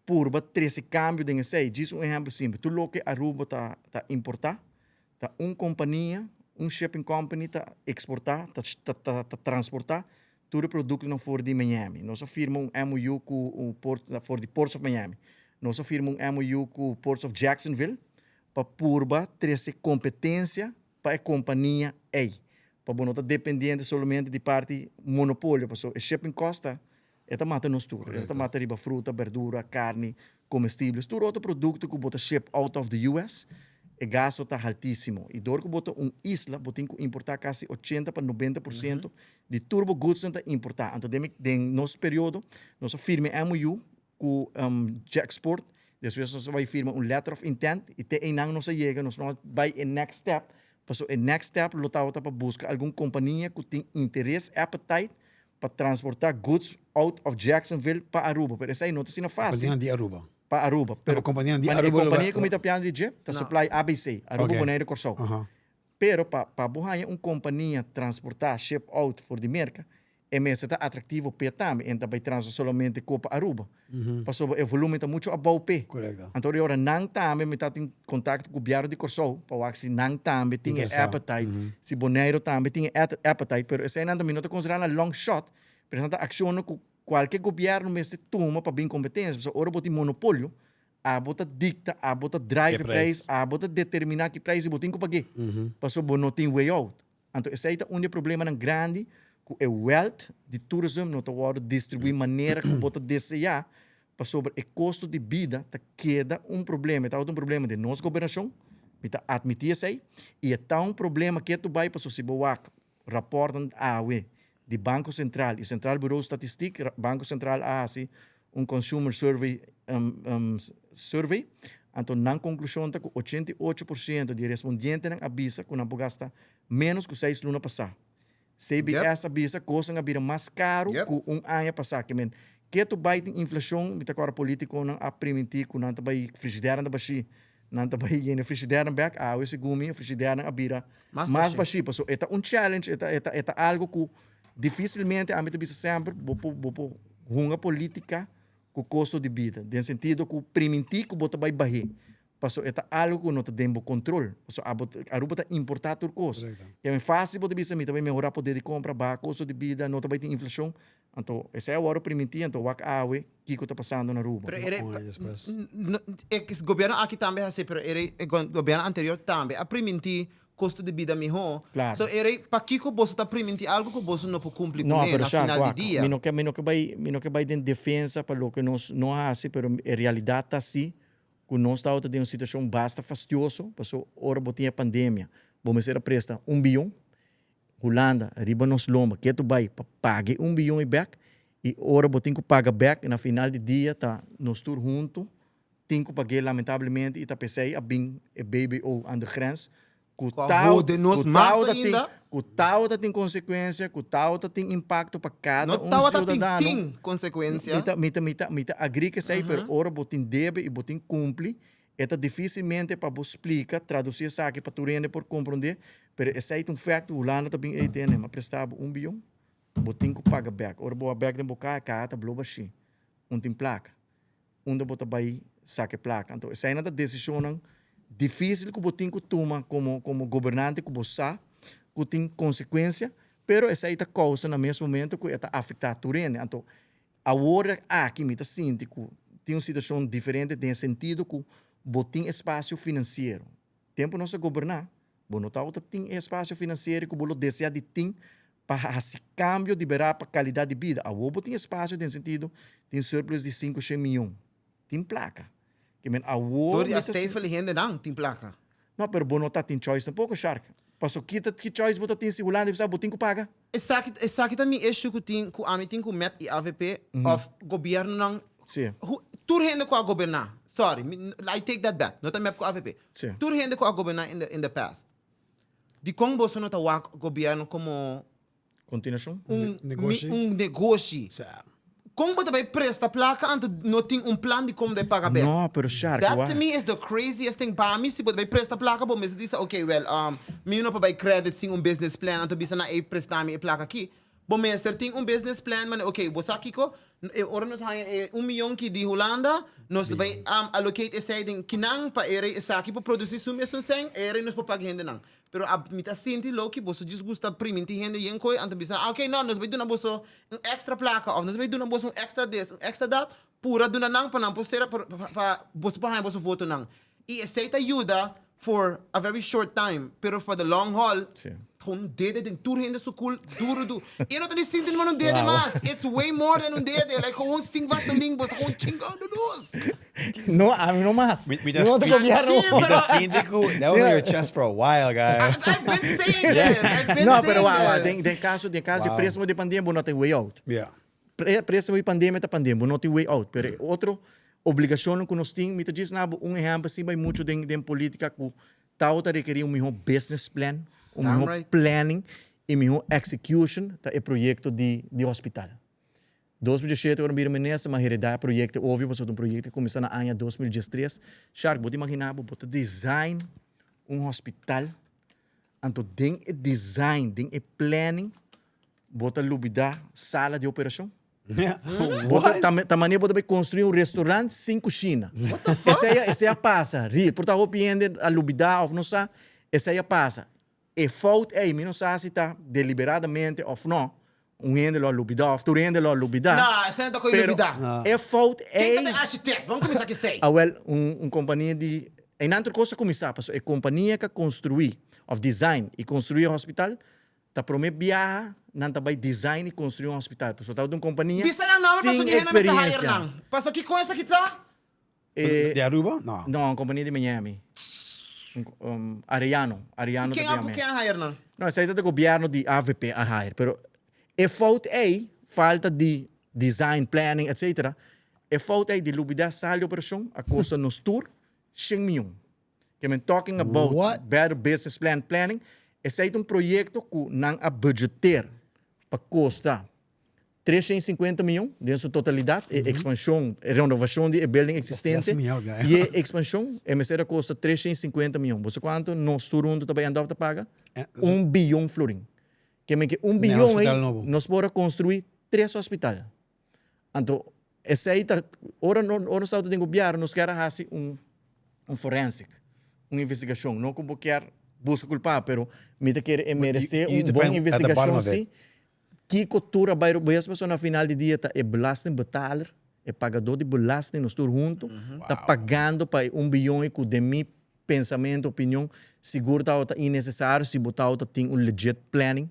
purba trese cambio den esei. Djis un ehempel simpel, tur loke Aruba ta importa, ta un compania, un shipping company ta exporta, ta transporta tur e productonan for di Miami. Nos a firma un MOU cu un port, for di Ports of Miami. Nos a firma un MOU cu Ports of Jacksonville pa purba trese competencia pa e compania ei. Pa bo no ta dependiente solamente di parti monopolio, pasobra e shipping cost ta, e ta mata nos tur. E ta mata riba fruta, berdura, carni, comestibles, tur otro producto cu bo ta ship out of the US. E gasto ta haltísimo. I dor ku bo ta un isla, bo tin ku importá kasi 80 pa 90% di tur bo goodsnan ta importá. Anto den mi den nos periodo nos a firma e MOU ku Jacksport, despues nos a bai firma un letter of intent i te einan nos a yega, nos no a bai e next step, pasobra e next step lo tabata pa buska algun kompania ku tin interes, appetite, pa transportá goods out of Jacksonville pa Aruba. Pero esei no ta asina fásil. Kompanianan di Aruba. Pa Aruba. Pero kompanianan di Aruba e kompania ku mi ta piando di dje ta supply ABC, Aruba, Bonaire, Kòrsou. Pero pa pa bo haña un kompania transportá ship out for di Merka, e mester ta atraktivo p'e tambe. E no ta bai transa solamente ko pa Aruba. Pasobra e volumen ta muchu abou p'e. Anto di ora nan tambe mi ta tin kontakto ku gobièrnu di Kòrsou pa wak si nan tambe tin e appetite, si Boneiru tambe tin e appetite. Pero eseinan mi no ta konsiderá nan long shot, pero esnan ta akshonnan ku kualke gobièrnu mester tuma pa bin kompetensia. Pasobra ora bo tin monopolio, Abo ta dicta, abo ta drive e prijs, abo ta determina ki prijs bo tin cu pag'é. Pasobra bo no tin way out. Anto esey ta un di e problemanan grandi cu e wealth di tourism no ta wordo distribui manera cu bo ta desea pasobra e costo di bida ta keda un problema. E tabata un problema den nos gobernacion, mi ta admiti esey, y e ta un problema ketu bay pasobra si bo wak Raportnan awe di Banco Central y Centraal Bureau Statistiek, Banco Central a haci un consumer survey survey, anto nan conclusion ta cu 88% di e respondientenan a bisa cu nan por gasta menos cu seis luna pasa. CBS a bisa cosnan a bira mas caro cu un aña pasa. Ke men, ketu bay tin inflacion, mi ta acorda politiconan a priminti cu nan ta bay frigidairnan ta bashi. Nan ta bai yena e frigidernan bek, awe segun mi e frigidernan a bira mas bashí. Pasobra e ta un challenge, e ta e ta e ta algo ku difisilmente ami ta bisa semper bo por bo por hunga politica ku kosto di bida. Den sentido ku primintí ku bo ta bai bah'é, pasobra e ta algo ku no ta den bo kontrol. Pasobra abo Aruba ta importá tur kos. Keme fásil bo ta bisa mi ta bai mehorá poder di kompra, baha kosto di bida, no ta bai tin inflashon. Anto esei a wòrdu primintí, anto wak awe kiko ta pasando na Aruba. Pero ere, e gobierno aki tambe hasi, pero ere e gobierno anterior tambe a primintí kosto di bida mihó. Claro. So ere, pakiko boso ta primintí algu ku boso no por kumpli No, kuné pero na Shark, final di wak, dia? mi no ke, mi no ke bai, mi no ke bai den defensa pa loke nos no hasi, pero e realidat ta si ku nos tabata den un situashon basta fastioso, paso ora bo tin e pandemia, bo mester a presta un biyon, Hulanda riba nos lomba ketu bai pa paga e un biyon ei bek i ora bo tin ku paga bek na final di dia ta nos tur huntu tin ku pag'é lamentablemente i ta p'esei a bin e BBO aan de grens ku Ku a tau hode nos ku mas tawata tin ainda. ku tawata tin konsekuensia ku tawata tin impakto pa kada No un tawata tin siudadano tin konsekuensia. mi ta mi ta mi ta mi ta agri ku esei pero ora bo tin debe i bo tin kumpli E ta dificilmente pa bo splica, traduci esaki pa tur hende por comprende, pero esey ta un fact, Hulanda ta bin ey tene, m'a presta bo un biyon, bo tin cu paga bek. Ora bo a bek den bo caha, e caha ta blo bashi, un tin placa. Unda bo ta bay saca e placa? Anto eseynan ta decisionnan dificil cu bo tin cu tuma como como gobernante cu bo sa cu tin consecuencia, pero esey ta causa na mes momento cu e ta afecta tur hende. Anto Awor aki mi ta sinti ku tin un situashon diferente den e sentido ku bo tin espasio finansiero. Tempu nos a goberná, bo no tabata tin e espasio finansiero ku bo lo deseá di tin pa hasi kambio di berá pa kalidat di bida. Awor bo tin espasio den sentido tin surplus di sinku shen mion. Tin plaka. Ke men awor Dor di mi a ta stefel e hendenan tin plaka. No, pero bo no ta tin choice tampoco, Shark. Paso ki ta ki choice bo ta tin si Hulanda bisa bo tin cu paga? Esaki esaki ta mi issue cu tin cu ami tin cu mep y avp of gobiernonan Sí. hu tur hende cu a goberna sorry mi I take that back no ta mep cu avp Sí. tur hende cu a goberna in the in the past dicon boso no ta wak gobierno como Continuacion. un Negoshi. un negoshi. Sa. Kon bo ta bai presta plaka anto no tin un plan di kon bo ta paga bek? No, pero Shark, That wak. to me is the craziest thing. Pa mi si bo ta bai presta plaka bo mester bisa okay well um mi no por bai credit sin un business plan anto bisa nan ey presta mi e plaka aki. Bo mester tin un business plan mane okay bo sa kiko e ora nos haña e un miyon ki di Hulanda nos ta bai um allocate esey den kinan pa e rei esaki por produci su mesun sèn e rei nos por paga hendenan. Pero a mi ta sinti loki boso djis gusta priminti hende yen koe anto bisa nan, ok no, nos bai duna boso un extra plaka of nos bai duna boso un extra this, un extra that, pura duna nan pa nan por sera pa pa boso por haña boso votonan. I esei ta yuda. for a very short time, pero for the long haul, Sí. gewoon dede den tur hende su kul duro du. E no ta ni sinti numa un dede mas. It's way more than un dede. Like gewoon sin vaseline, bo ta gewoon chingando nos. No, ami no mas. Mi- mi ta- No ta mi- gobierno. Sí, Mi pero- ta sinti ku that was on your chest for a while, guy. I've been saying this. I've been No, saying pero wa, wa, this. den, den caso, den caso Wow. di préstamo di pandemia, bo no tin way out. Yeah. Pre, préstamo di pandemia ta pandemia, bo no tin way out. Pero otro obligacionnan cu nos tin, mi ta djis na bo un ehempel sin bay mucho den, den politica cu tao ta requeri un miho business plan, un Damn miho right. planning y miho execution ta e proyecto di, di hospital. 2017 ora mi bira minister, mi a hereda e proyecto obvio pasobra ta un proyecto cu cuminsa na aña 2013. Shark, bo ta imagina bo, bo ta design un hospital, anto den e design, den e planning, bo ta lubida sala di operacion? Bo ta, ta, ta manera bo ta bay construi un restaurant sin cushina. Esey a, esey a pasa, real. Por ta hopi hende a lubida of no sa, esey a pasa. E fout ey, mi no sa si ta deliberadamente of no, un hende lo a lubida of tur hende lo a lubida. No, esey no ta koe Pero lubida. e fout Ken ey. ta e architect? Ban cuminsa cu esey. Awel, un, un compania di, eynan tur cos a cuminsa, pasobra e compania cu a construi of design y construi e hospital, Ta prome biaha nan ta bai design y construi un hospital. Pasobra tabata un compania Bisa nan nomber sin pasobra ki hende mester hire experiencia. nan. Pasobra ki cosa ki ta? Eh, Di Aruba? No. no, un compania di Miami. Un, um, Arellano. Arellano ta Ken a Miami. ken a hire nan? No, esei ta de gobierno di AVP a hire. Pero e fout ei, falta di design, planning, etc. E fout ei di lubida sal di operacion a costa nos tur 100 miljoen. Ke men talking about What? better business plan planning, esei ta un proyecto cu nan a budgeteer pa costa 350 miyon den su totalidad, e expansion, e renovacion di e building existente That's me out, guy. y e expansion, e mester a costa 350 miyon. Bo sa cuanto nos tur hunto ta bay end up ta paga? Un biyon florin. Ke men ke un N'e biyon hospital ey nobo. nos por a construi tres hospital. Anto esei ta ora no ora nos tabata den gobierno nos kier a hasi un un forensic, un investigashon. No ku bo kier buska kulpabel, pero mi ta kere e meresé you un bon define at the bottom investigashon of it. si. Kiko tur a bai robes pasobra na final di dia ta e belastingbetaler, e pagadó di belasting, nos tur huntu ta pagando pa e un biyon ei ku den mi pensamentu, opinion, sigur tabata innesesario si bo tabata tin un legit planning,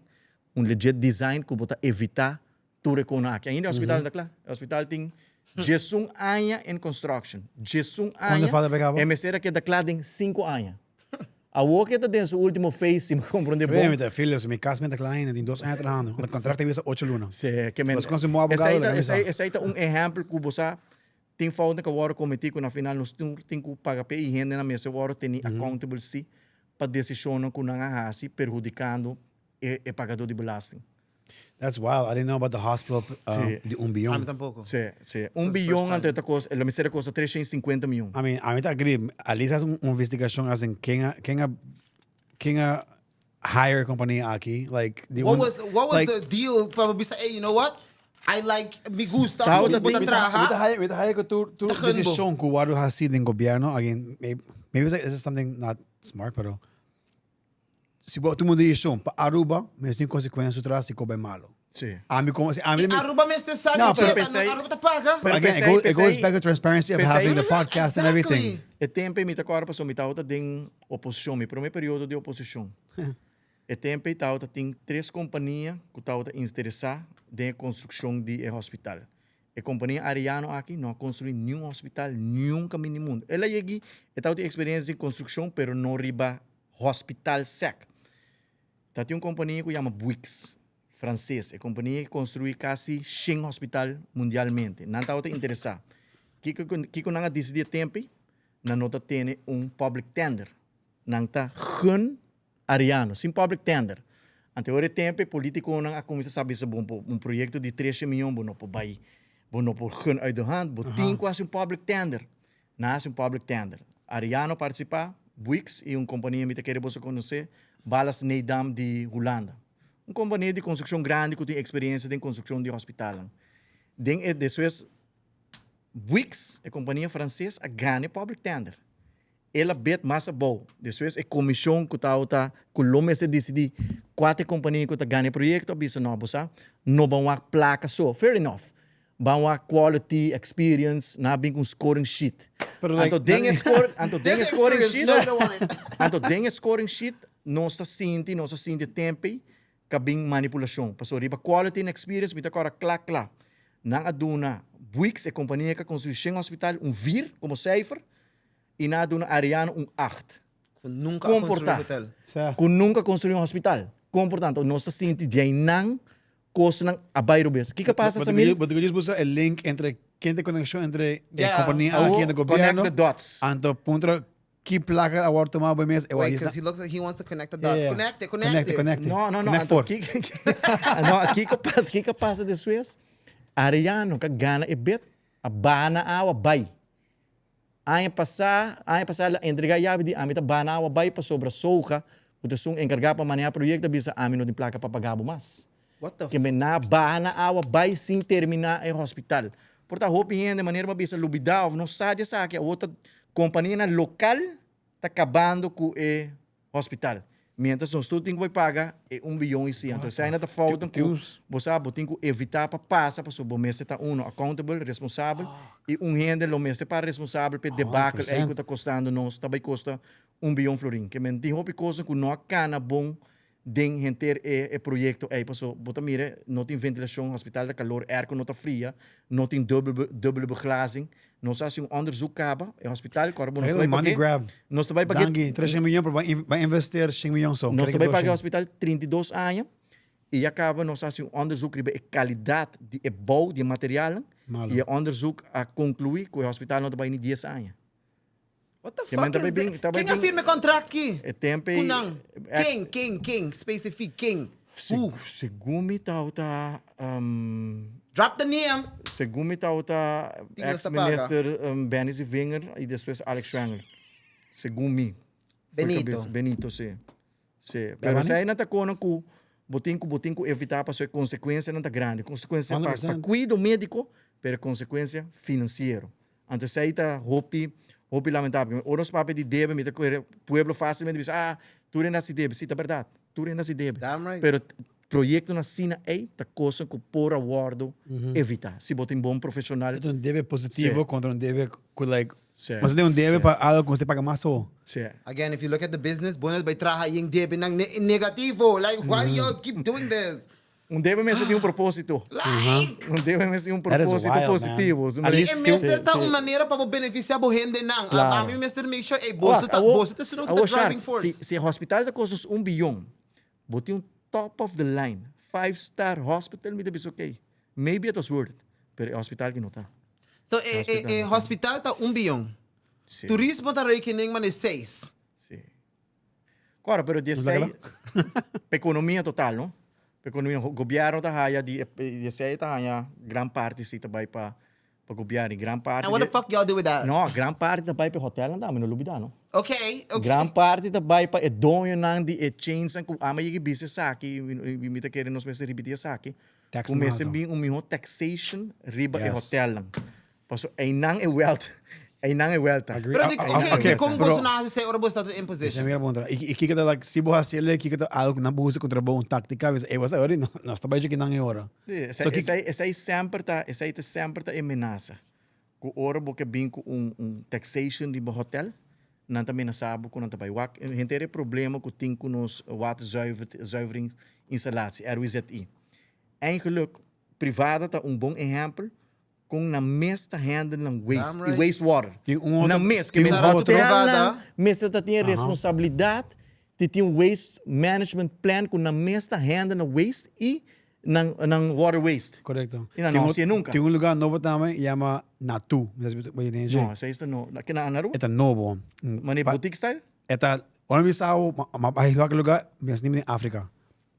un legit design ku bo ta evitá Tur e kona aki. Ainda e hospital no ta kla. E hospital tin diesun aña in construction. Diesun Cuando aña. falta pa e kaba? E mester a keda kla den sinku aña. Awor ke ta den su ultimo phase, si mi komprende bon. Créeme, Philips, mi kas mi ta kla ainda, tin dos aña trahando. E contract ta bisa ocho luna. Sí, ke men. Si bos konsi un abogado, Esei laga ta, mi sa. esei, esei ta un ehèmpel ku bo sa tin foutnan ku a wòrdu kometí ku na final nos tur tin ku paga p'e i hendenan mester wòrdu teni accountable sí pa desishonnan ku nan a hasi perhudikando e e pagadó di belasting. That's wild. I didn't know about the hospital Sí. di un biyon. Ami tampoco. Sí, sí. Un biyon anto e ta kosta, lo mester a kosta 350 miyon. I mean, ami ta agree. At least hasi un investigacion as in ken a, ken a, ken a hire e compania aki. Like, di What un, was, what was like, the deal pa bo bisa, hey, you know what? I like, mi gusta, Tao mi ta bo ta tin- Mi ta traha. haya, mi ta haya cu tur, tur Ta gun bo. decision cu worde haci den gobierno, again, maybe, maybe it's like, this is something not smart, pero Si bo tuma un decision pa Aruba, mes tin consecuencia tras si kobe malo. Sí. Ami como si ami Y Aruba mester sa No, di pero cheta, no, pensei- Aruba ta paga. Pero Again, it pensei- goes, it goes pensei- back to transparency of pensei- having the podcast and everything. Exactly. E tempo ei mi ta kòrda pasobra mi tabata den oposishon, mi promé periodo di oposishon. E tempo ei tabata tin tres kompania ku tabata interesá den e konstrukshon di e hospital. E kompania Arellano aki no a konstruí niun hospital, niun kaminda di mundu. El a yeg'i, e tabatin eksperensia den konstrukshon pero no riba Hospital sec. Ta tin un kompania ku yama Bouygues, franses. E kompania ke konstruí kasi shen hospital mundialmente. Nan tabata interesá. Kiko kiko nan a disidí e tempu ei? Nan no ta tene un public tender. Nan ta gun Arellano, sin public tender. Anto ora e tempu ei politikonan a kuminsá sa bisa bon un proyekto di treshen mion bo no por bai, bo no por gun uit de hand, bo tin ku hasi un public tender. Nan hasi un public tender. Arellano partisipá, Bouygues i un kompania mi ta kere boso konosé, Ballast Nedam di Hulanda. Un kompania di konstrukshon grandi ku tin eksperensia den konstrukshon di hospitalnan. Den e despues Bouygues, e kompania franses, a gana e public tender. El a bid mas abou. Despues e komishon ku tabata ku lo mester disidí kua ta e kompania ku ta gana e proyekto a bisa no bo sa no ban wak plaka so. Fair enough. Ban wak quality, experience, nan a bin ku un scoring sheet. Pero like, Anto den e score, anto den e This scoring experience, sheet, no, you don't want it. anto den e scoring sheet nos ta sinti, nos a sinti tempo ei ka bin manipulashon. Pasobra riba quality and experience mi ta kòrda kla kla. Nan a duna Bouygues, e kompania ku a konstruí shen hospital, un vier komo seifer i nan a duna Arellano un acht. Ku nunka a Kon por konstruí ta? hotel. Sa. Ku nunka a konstruí un hospital. Kon por ta? Anto nos ta sinti djei nan kosnan a bai robes. Kiko a pasa, Samil? Bo ta djis busa e link entre ken ta e konekshon entre e Yeah. kompania aki en e Awo, gobièrnu. connect the dots. Anto puntra ki plaka a wòrdu tumá bo mes e Wait, wak because he looks like he wants to connect the dots. Yeah, yeah. Connect it, connect, Connect it. it, connect it. No, no, no. Connect Anto four. kiko, no, kiko pasa, kiko pasa despues? Arellano ka gana e bid, a baha na awa bai. Aña pasá, aña pasá el a entregá yabi di ami ta baha na awa bai pasobra Soja, ku ta esun enkargá pa manehá proyekto a bisa ami no tin plaka pa pagá bo mas. What the Ke men na baha na awa bai sin terminá e hospital. Por ta hopi hende manera bo a bisa lubidá òf no sa di esaki awor ta kompanianan lokal ta kabando ku e hospital. Mientras nos tur tin ku bai paga e un biyon i si. Anto esei na ta fouten ku bo sa bo tin ku evitá pa pasa pasobra bo mester ta uno accountable, responsabel i un hende lo mester para responsabel pa e debakel ei ku ta kostando nos ta bai kosta un biyon florin. Ke men tin hopi kosnan ku no a kana bon den henter e e proyekto ei paso bo ta mira no tin ventilashon, hospital ta kalor, airco no ta fria, no tin dubbel dubbele beglazing. Nos a hasi un onderzoek kaba e hospital ku ora bo nos ta bai Money pag'é grab. nos ta bai pag'é Danki, 300 miljoen pero ba investeer 100 miljoen so. Nos ta bai paga e hospital 32 aña i ya kaba nos a hasi un onderzoek riba e kalidat di e bou di e materialnan Malo. i e onderzoek a konkluí ku e hospital no ta bai ni dies aña. What the Ke men fuck ta is bai bin- this? ta bai Ken a bin- firma e contract ki? E tempo Ku ei nan? ex- Ken, ken, ken? Specifiek, ken? Who? Segun mi tawata Drop the name! Segun mi tawata Tin los ta paga. ex-minister Benny Zwinger y despues Alex Schwengle. Segun mi. Benito. Benito, si. Si. Pero esei nan ta kono ku bo tin ku bo tin ku evitá pasobra e konsekuensianan ta grandi. Konsekuensia pa pa kuido médiko, pero konsekuensia finansiero. Anto esei ta hopi hopi lamentabel. Ora nos papia di debe mi ta kere pueblo fásilmente bisa ah tur hende hasi debe. Si ta bèrdat, tur hende hasi debe. Damn right. Pero proyektonan asina ei ta kosa ku por a wòrdu evitá si bo tin bon profeshonal. E ta un debe positivo Si. kontra un debe ku like Si. Bo tin un debe Si. pa algo ku mester paga mas awo. Si. Again, if you look at the business, bo no bay traha yen debenan negativo. Like, why do y'all keep doing this? Un debe mester tin un propósito. Like! Un debe mester tin un That is propósito wild, man. positivo. At least E mester ta un manera pa bo beneficia bo hendenan. Claro. Ami mester make sure, ey, boso ta, boso ta esun ku ta driving force. Si, si e hospital ta kosta un biyon, bo tin un top of the line, five star hospital, mi ta bisa ok, maybe it was worth it, pero e hospital ki no ta. So e, e, e hospital ta un biyon. Si. Turismo ta rekening mane seis. Si. Kòrda, pero di esei, pa ekonomia total, no? Pa ekonomia, gobièrnu ta haya di di esei ta haya gran parti si ta bai pa pa gobièrnu i gran parti And what the fuck y'all do with that? No, gran parti ta bai pa e hotelnan tambe, no lubidá no. Okay, okay. Gran parti ta bai pa e doñonan di e chainsnan ku ami a yega bisa esaki i mi ta kere nos mester ripití esaki, Tax ku mester nan bin un mihó taxation riba e Yes. hotelnan. Paso einan e welt, einan e welta. Agree. Pero di, Ah, ah, okay, okay, dikon pero- boso no hasi esei ora boso ta in Esa position? mira puntra. I kiko ta like, si bo hasi ele, kiko ta algo ku nan por usa kontra bo, un taktika, bisa, ey, wasa ora, no, nos ta bai dje kinan e ora. Sí, esei, So, ki- esei, esei semper ta, esei ta semper ta e menasa. Ku ora bo ke bin ku un, un taxation riba hotel, nan ta menasa bo ku nan ta bai wak. Henter e problema ku tin ku nos waterzuiveringsinstallatie, RWZI. Eigenlijk, privada ta un bon ehempel Kon nan mes ta handle nan waste Damn i right. wastewater. Tin un otro- Nan mes, ke tin men un otro- hotelnan mester ta tin e Aha. responsabilidat di tin un waste management plan ku nan mes ta handle nan waste i nan nan water waste. Korekto. I nan Tin no un- hasié nunka. Tin un lugar nobo tambe yama Natu. Mi sa si bo ta dje. No, esei ta no. Ke na Aruba? E ta nobo. Manera Pa- boutique style? E ta, ora mi sa bo, ma a hila lugar, mi a sinti mi den Afrika.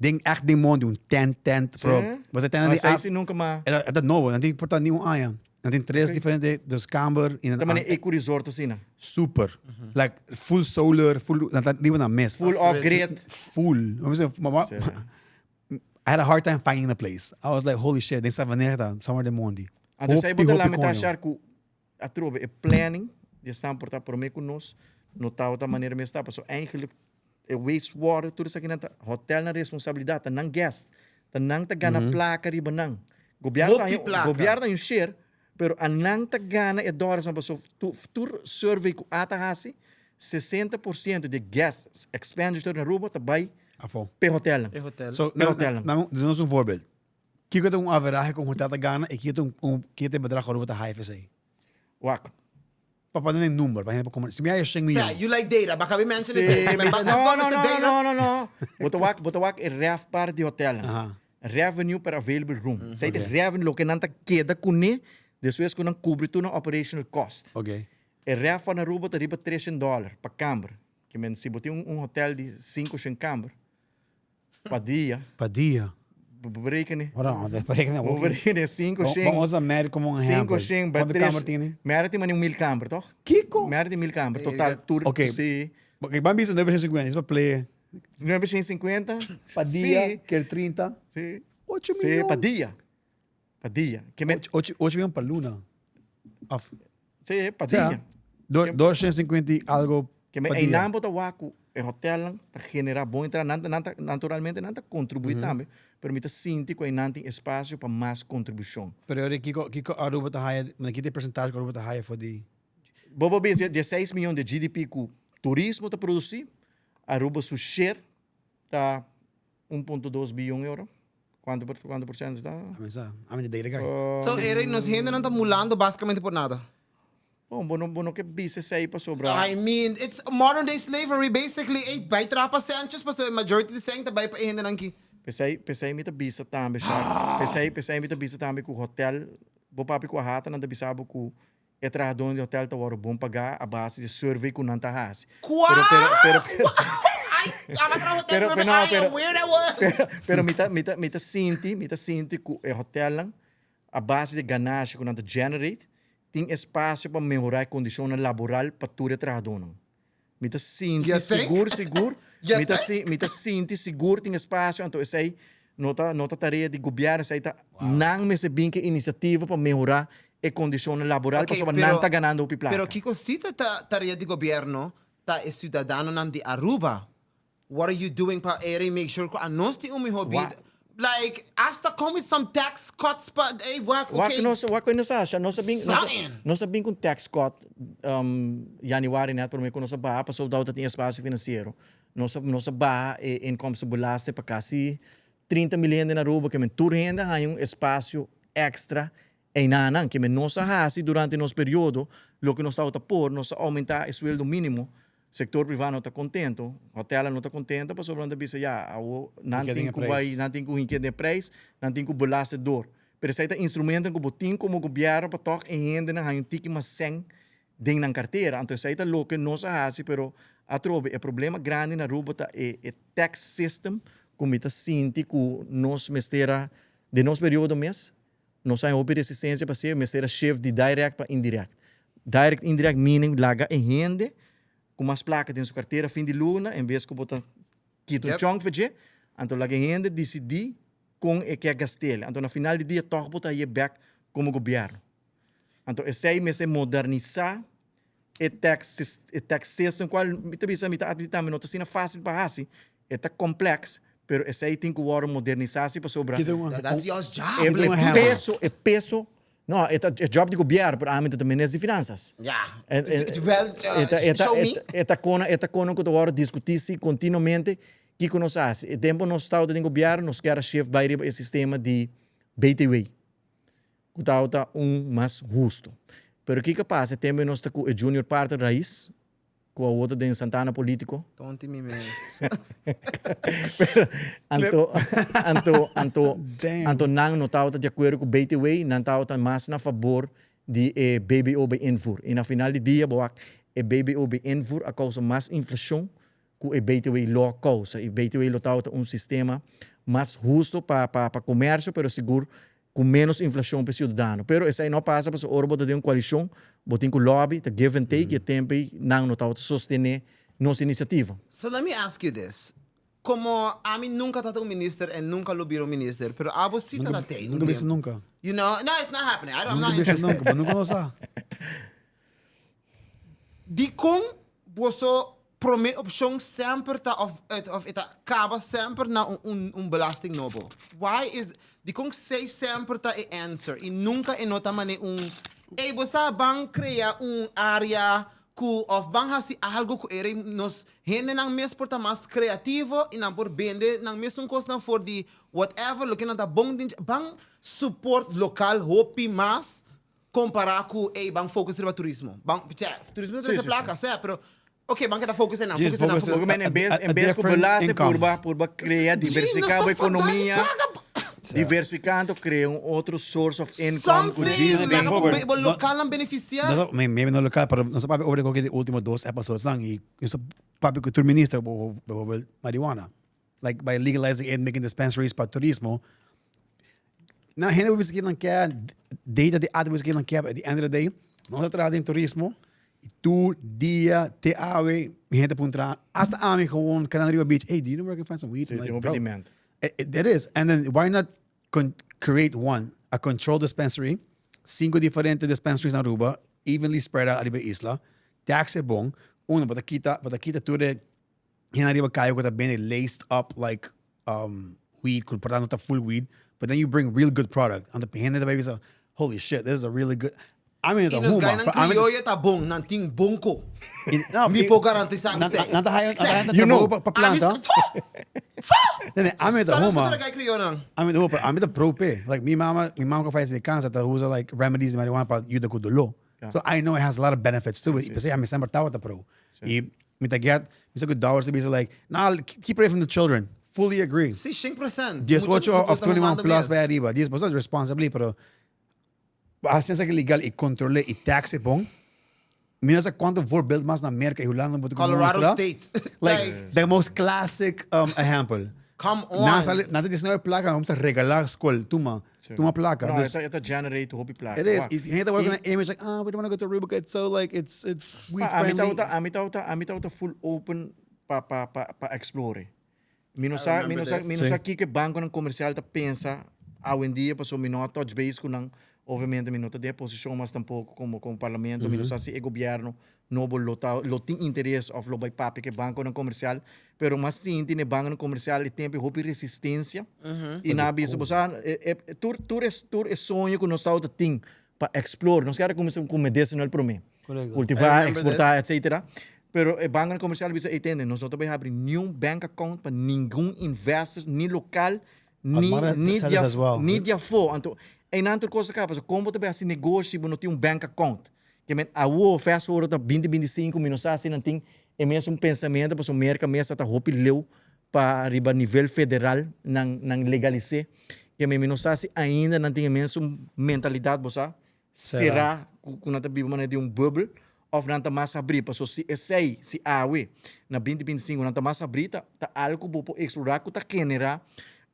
Den echt den mondi, un tent, tent, Sí. pero bo sa tent Ma di esei Af- si nunka ma. E ta, e ta nobo, nan tin por ta ni un aña. Nan tin tres diferente, dus kamber i nan Ta manera eco resort asina. Super. Like full solar, full, nan ta riba nan mes. Full off grid. Full. Mi bisa, ma, ma, Sí. I had a hard time finding the place. I was like, holy shit, den Savaneta, somewhere den mondi. Anto esei bo Hopi, ta hopi lamenta coño. shar ku Atrobe e planning di esnan por ta prome ku nos no tabata manera mes ta pasobra eigenlijk e wastewater tur esakinan ta hotelnan responsabilidat ta nan guest ta nan ta gana plaka riba nan. Gobierno ta Hopi haña plaka. gobierno ta haña un share. Pero anan ta gana e dòlars paso tur survey ku a ta hasi, 60% di guests expenditure na Aruba ta bai Afó. p'e hotelnan. E hotel. So, P'e hotelnan. Dame nos un voorbeeld. Kiko ta un averahe ku un hotel ta gana i kiko ta un kiko ta e bedrag ku Aruba ta haya esei? Wak. Pa pone den number, pa hende por komprende. Si mi haya shen Sea, miyon. you like data, baka mi mention Sí, esei. mi ta- Let's no, go, no, Mr. no, Data. no, no, no. Bo ta wak, bo ta wak e RevPAR di hotelnan. Aha. Revenue per available room. Esei ta Ok. revenue, loke nan ta keda kuné despues ku nan kubri tur nan operational cost. Ok. E RevPAR na Aruba ta riba treshen dòler pa kamber. Ke men si bo tin un hotel di sinku shen kamber pa dia. Pa dia. Bo berekene. Ora, bo berekene. Bo berekene sinku shen. Bo usa Mary komo un ehèmpel. Sinku shen pa Kuantu tres. kamber tini? Mary tin mane un mil kamber, tòg? Kiko? Mary tin mil kamber, total tur. Ok. Si. Ok, ban bisa nuebe shen sinkuenta, is pa play. Nuebe shen sinkuenta. Pa dia, ker trinta. Si. Ocho miyon. Si, pa dia. Pa dia. Ke men. Ocho, ocho miyon pa luna. Of. Si, pa dia. Do, 250 i algo Ke men pa dia. einan bo ta wak ku e hotelnan ta genera bon entrada. Nan ta, nan ta, naturalmente nan ta kontribuí tambe, pero mi ta sinti ku einan tin espasio pa mas kontribushon. Pero ora kiko, kiko Aruba ta haya, men ki ta e percentahe ku Aruba ta haya for di. Bo por bisa di e seis miyon di GDP ku turismo ta produsí, Aruba su share ta 1.2 biyon euro. Cuanto por, cuanto por cento ta? Ami sa, ami ta data guy. So Eric, nos hendenan ta mulando basicamente por nada. Bon, bo no, bo no ke bisa esei pasobra. I mean, it's modern day slavery basically. Ey, bai traha pa Sanchez pasobra e majority di sèn ta bai pa e hendenan aki. P'esei, p'esei mi ta bisa tambe, Shark. P'esei, p'esei mi ta bisa tambe ku hotel, bo papia ku a hata nan ta bisa bo ku E trahadónan di hotel ta wòrdu bon pagá a base di survey ku nan ta hasi. Kua? Pero, pero, pero, pero, Ai, ama traha hotel Pero, pero, no, ai, pero- where that was. pero, pero mi ta, mi ta, mi ta sinti, mi ta sinti ku e hotelnan a base di ganashi ku nan ta generate, tin espasio pa mehorá e kondishonnan laboral pa tur e trahadónan. Mi ta sinti You think? sigur, sigur, You mi ta think? si, mi ta sinti sigur tin espasio, anto esei no ta, no ta tarea di gobièrnu, esei ta nan mester bin ku e inisiativa pa mehorá e kondishonnan laboral Ok, pasobra pero- nan ta ganando hopi plaka. Pero kiko si ta ta tarea di gobièrnu ta e siudadanonan di Aruba. What are you doing pa era y make sure cu anos tin un miho bida? Like, hasta come with some tax cuts pa, ey, wak, Wak okay. nos, wak nos a haci, nos a bin, nos a, Something. nos a bin cu un tax cut um, januari net prome cu nos a baha pasobra tabata tin espacio financiero. Nos a, nos a baha e inkomstenbelasting pa casi 30 mil hende na Aruba, ke men tur hende a haña un espacio extra Einanan, ke men nos a hasi durante nos periodo, loke nos tabata por, nos a oumentá e sueldo mínimo. Sektor privá no ta kontento, hotelnan no ta kontento pasobra nan ta bisa ya, awo nan Hinkia den tin e ku bai, prijs. nan tin ku hinkia den e prijs, nan tin ku belaste dor. Pero esei ta instrumentonan ku bo tin komo gobièrnu pa tòg e hendenan haña un tiki mas sèn den nan kartera. Anto esei ta loke nos a hasi, pero atrobe e problema grandi na Aruba ta e e tax system ku mi ta sinti ku nos mester a, den nos periodo mes, Nos haña hopi resistencia pa ser, mester a shift di direct pa indirect. Direct, indirect meaning laga e hende cu mas placa den su cartera fin di luna en bes cu bo ta kita un chunk for dje, anto laga e hende dicidi con e kier gast'el. Anto na final di dia toch bo ta haye bek como gobierno. Anto esey mester modernisa e tax e tax system cual mi ta bisa mi ta admiti tambe no ta asina facil pa haci, e ta complex, pero esey tin cu wordo modernisa si pasobra Kita un That's yours job. e Kita un ehempel. peso e peso no e ta e job di gobierno pero ami ta ta minister di finanzas. Ja. En- en- Well, e ta e ta show e me. ta e ta kona e ta kona cu ta wordo discuti si continuamente kico nos a haci. E tempo nos tabata den gobierno nos kier a shift bay riba e sistema di BTW. Ku tabata un mas hustu. Pero kiko a pasa e tempu nos ta ku e junior partner Raiz, ku awor ta den Santana Politico. Tonti mi mes. Pero anto, anto, anto, Damn. anto nan no tabata di akuerdo ku BTW, nan tabata mas na fabor di e BBO bij invoer. I na final di dia bo wak e BBO bij invoer a kousa mas inflashon ku e BTW lo a kousa. E BTW lo tabata un sistema mas husto pa pa pa komersio, pero sigur ku ménos inflashon pa e siudadano. Pero esei no a pasa pasobra ora bo ta den un koalishon, bo tin ku lobby, ta give and take, i e tempu ei nan no tabata sostené nos inisiativa. So let me ask you this, komo ami nunka tabata un minister en nunka lo bira un minister, pero abo si tabata tei un Nunka bisa tempu. nunka. You know, no, it's not happening, I don't, I'm not Nunka bisa interested. nunka, bo nunka no sa. Dikon boso prome opshon semper ta of of e ta kaba semper na un un un belasting nobo? Why is. Dikon sei semper ta e answer i nunka e no ta mane un, Ey bo sa ban krea un area ku of ban hasi algo ku e rei nos hendenan mes por ta mas kreativo i nan por bende nan mesun kosnan for di whatever loke nan ta bon den dje. Ban support lokal hopi mas kompará ku ey ban focus riba turismo. Ban, tjè, turismo ta trese plaka, sè, pero Ok, ban keda focus einan, Just focus einan, focus focus. Porque men, en bes, A- a en bes ku different belase income. purba, purba crea, Gee, diversifica nos bo ta fadando economia, paga. diversificando crea un otro source of income ku Something, djis laga bin. bo, Robert, bo no- lokalnan beneficia. Nos a, maybe no local, pero nos a papia over di ultimo dos episodes lang y nos a papia cu tur minister bijvoorbeeld marihuana. Like by legalizing it, making dispensaries pa turismo. Na hende bo bisa kinan ke, data di ate bo bisa kinan ke, but at the end of the day, nos a traha den turismo y tur dia te awe mi hende puntra, hasta ami gewoon kana riba beach, hey, do you know where I can find some weed? Sí, I'm like, tin hopi bro, demand. It is. And then why not con create one, a controlled dispensary, cinco diferente dispensaries na Aruba, evenly spread out ariba e isla, tax e bon, uno, bo ta kita, bo ta kita tur e Hende ariba kaya ku ta bende laced up like um, weed, ku por tanto ta full weed, but then you bring real good product. Anto hende ta bai bisa, holy shit, this is a really good. I mean, I ta nos huma, gainan pero ami- krioyo ta bon, nan tin bon ko. no, Mi por garantisa mi nan- sey. Nan ta haya, nan ta haya You know. trabou pa Ami planta. sa, Nee, nee, ami ta Sa nos huma. puta gai krioyonan. Ami ta huma, pero ami ta pro p'e. Like, mi mama, mi mama ku fallece di cancer ta usa like remedies di marihuana pa yuda ku doló. So I know it has a lot of benefits too. I p'esei ami semper tabata pro. I mi ta get, mi sa ku dollars ta bisa like, nah, keep away from the children. Fully agree. Si, 100%. 18 of 21 plus bai ariba. Dies boso responsibly, pero hasi esaki legal i controle i tax e bon. Mi no sa cuanto voorbeeld mas na Merca i Hulanda bo ta Colorado mustra. State. Like, the most classic example. Come on. Nan sali, nan ta 19 placa, nan ta regala school, tuma, tuma placa. No, Dus, e ta generate hopi placa. it is. Wak. I hende ta word I- cu nan image like, ah, we don't wanna go to Aruba, it's so like, it's weed Pa, ami friendly. tawata, ami tawata, ami tawata full open pa, pa, pa, pa explore. Mi no sa, mi no sa, mi no sa kiko e banconan comercial ta pensa awendia, pasobra mi no a touch base cu nan. Obviamente mi no ta den e posicion mas tampoco como, como parlamento, mi no sa si e gobierno nobo lo ta, lo tin interes of lo bay papia cu e banconan comercial, pero mas sinti na e banconan comercial e tempo e hopi resistencia y nan a bisa bo sa e, e, tur, tur e, tur e soño cu nos tawata tin pa explore, nos kier a cuminsa cu medicinal prome, cultiva, exporta, etcetera, pero e banconan comercial a bisa ey tende nos no ta bay habri niun bank account pa ningun investor ni local ni, ni di, ni di afo, anto eynan tur cos a caba, pasobra con bo ta bay haci negoshi si bo no tin un bank account? Ke men awo fast forward ta binti binti sinku mi no sa si nan tin e mesun pensamiento pasobra Merca mes a ta hopi leu pa riba nivel federal nan nan legalis'é. Ke men mi no sa si ainda nan tin e mesun mentalidad bo sa sera ku ku nan ta biba manera di un bubbel of nan ta mas habrí pasobra si esei si awe na binti binti sinku nan ta mas habrí ta ta algu ku bo por explora ku ta genera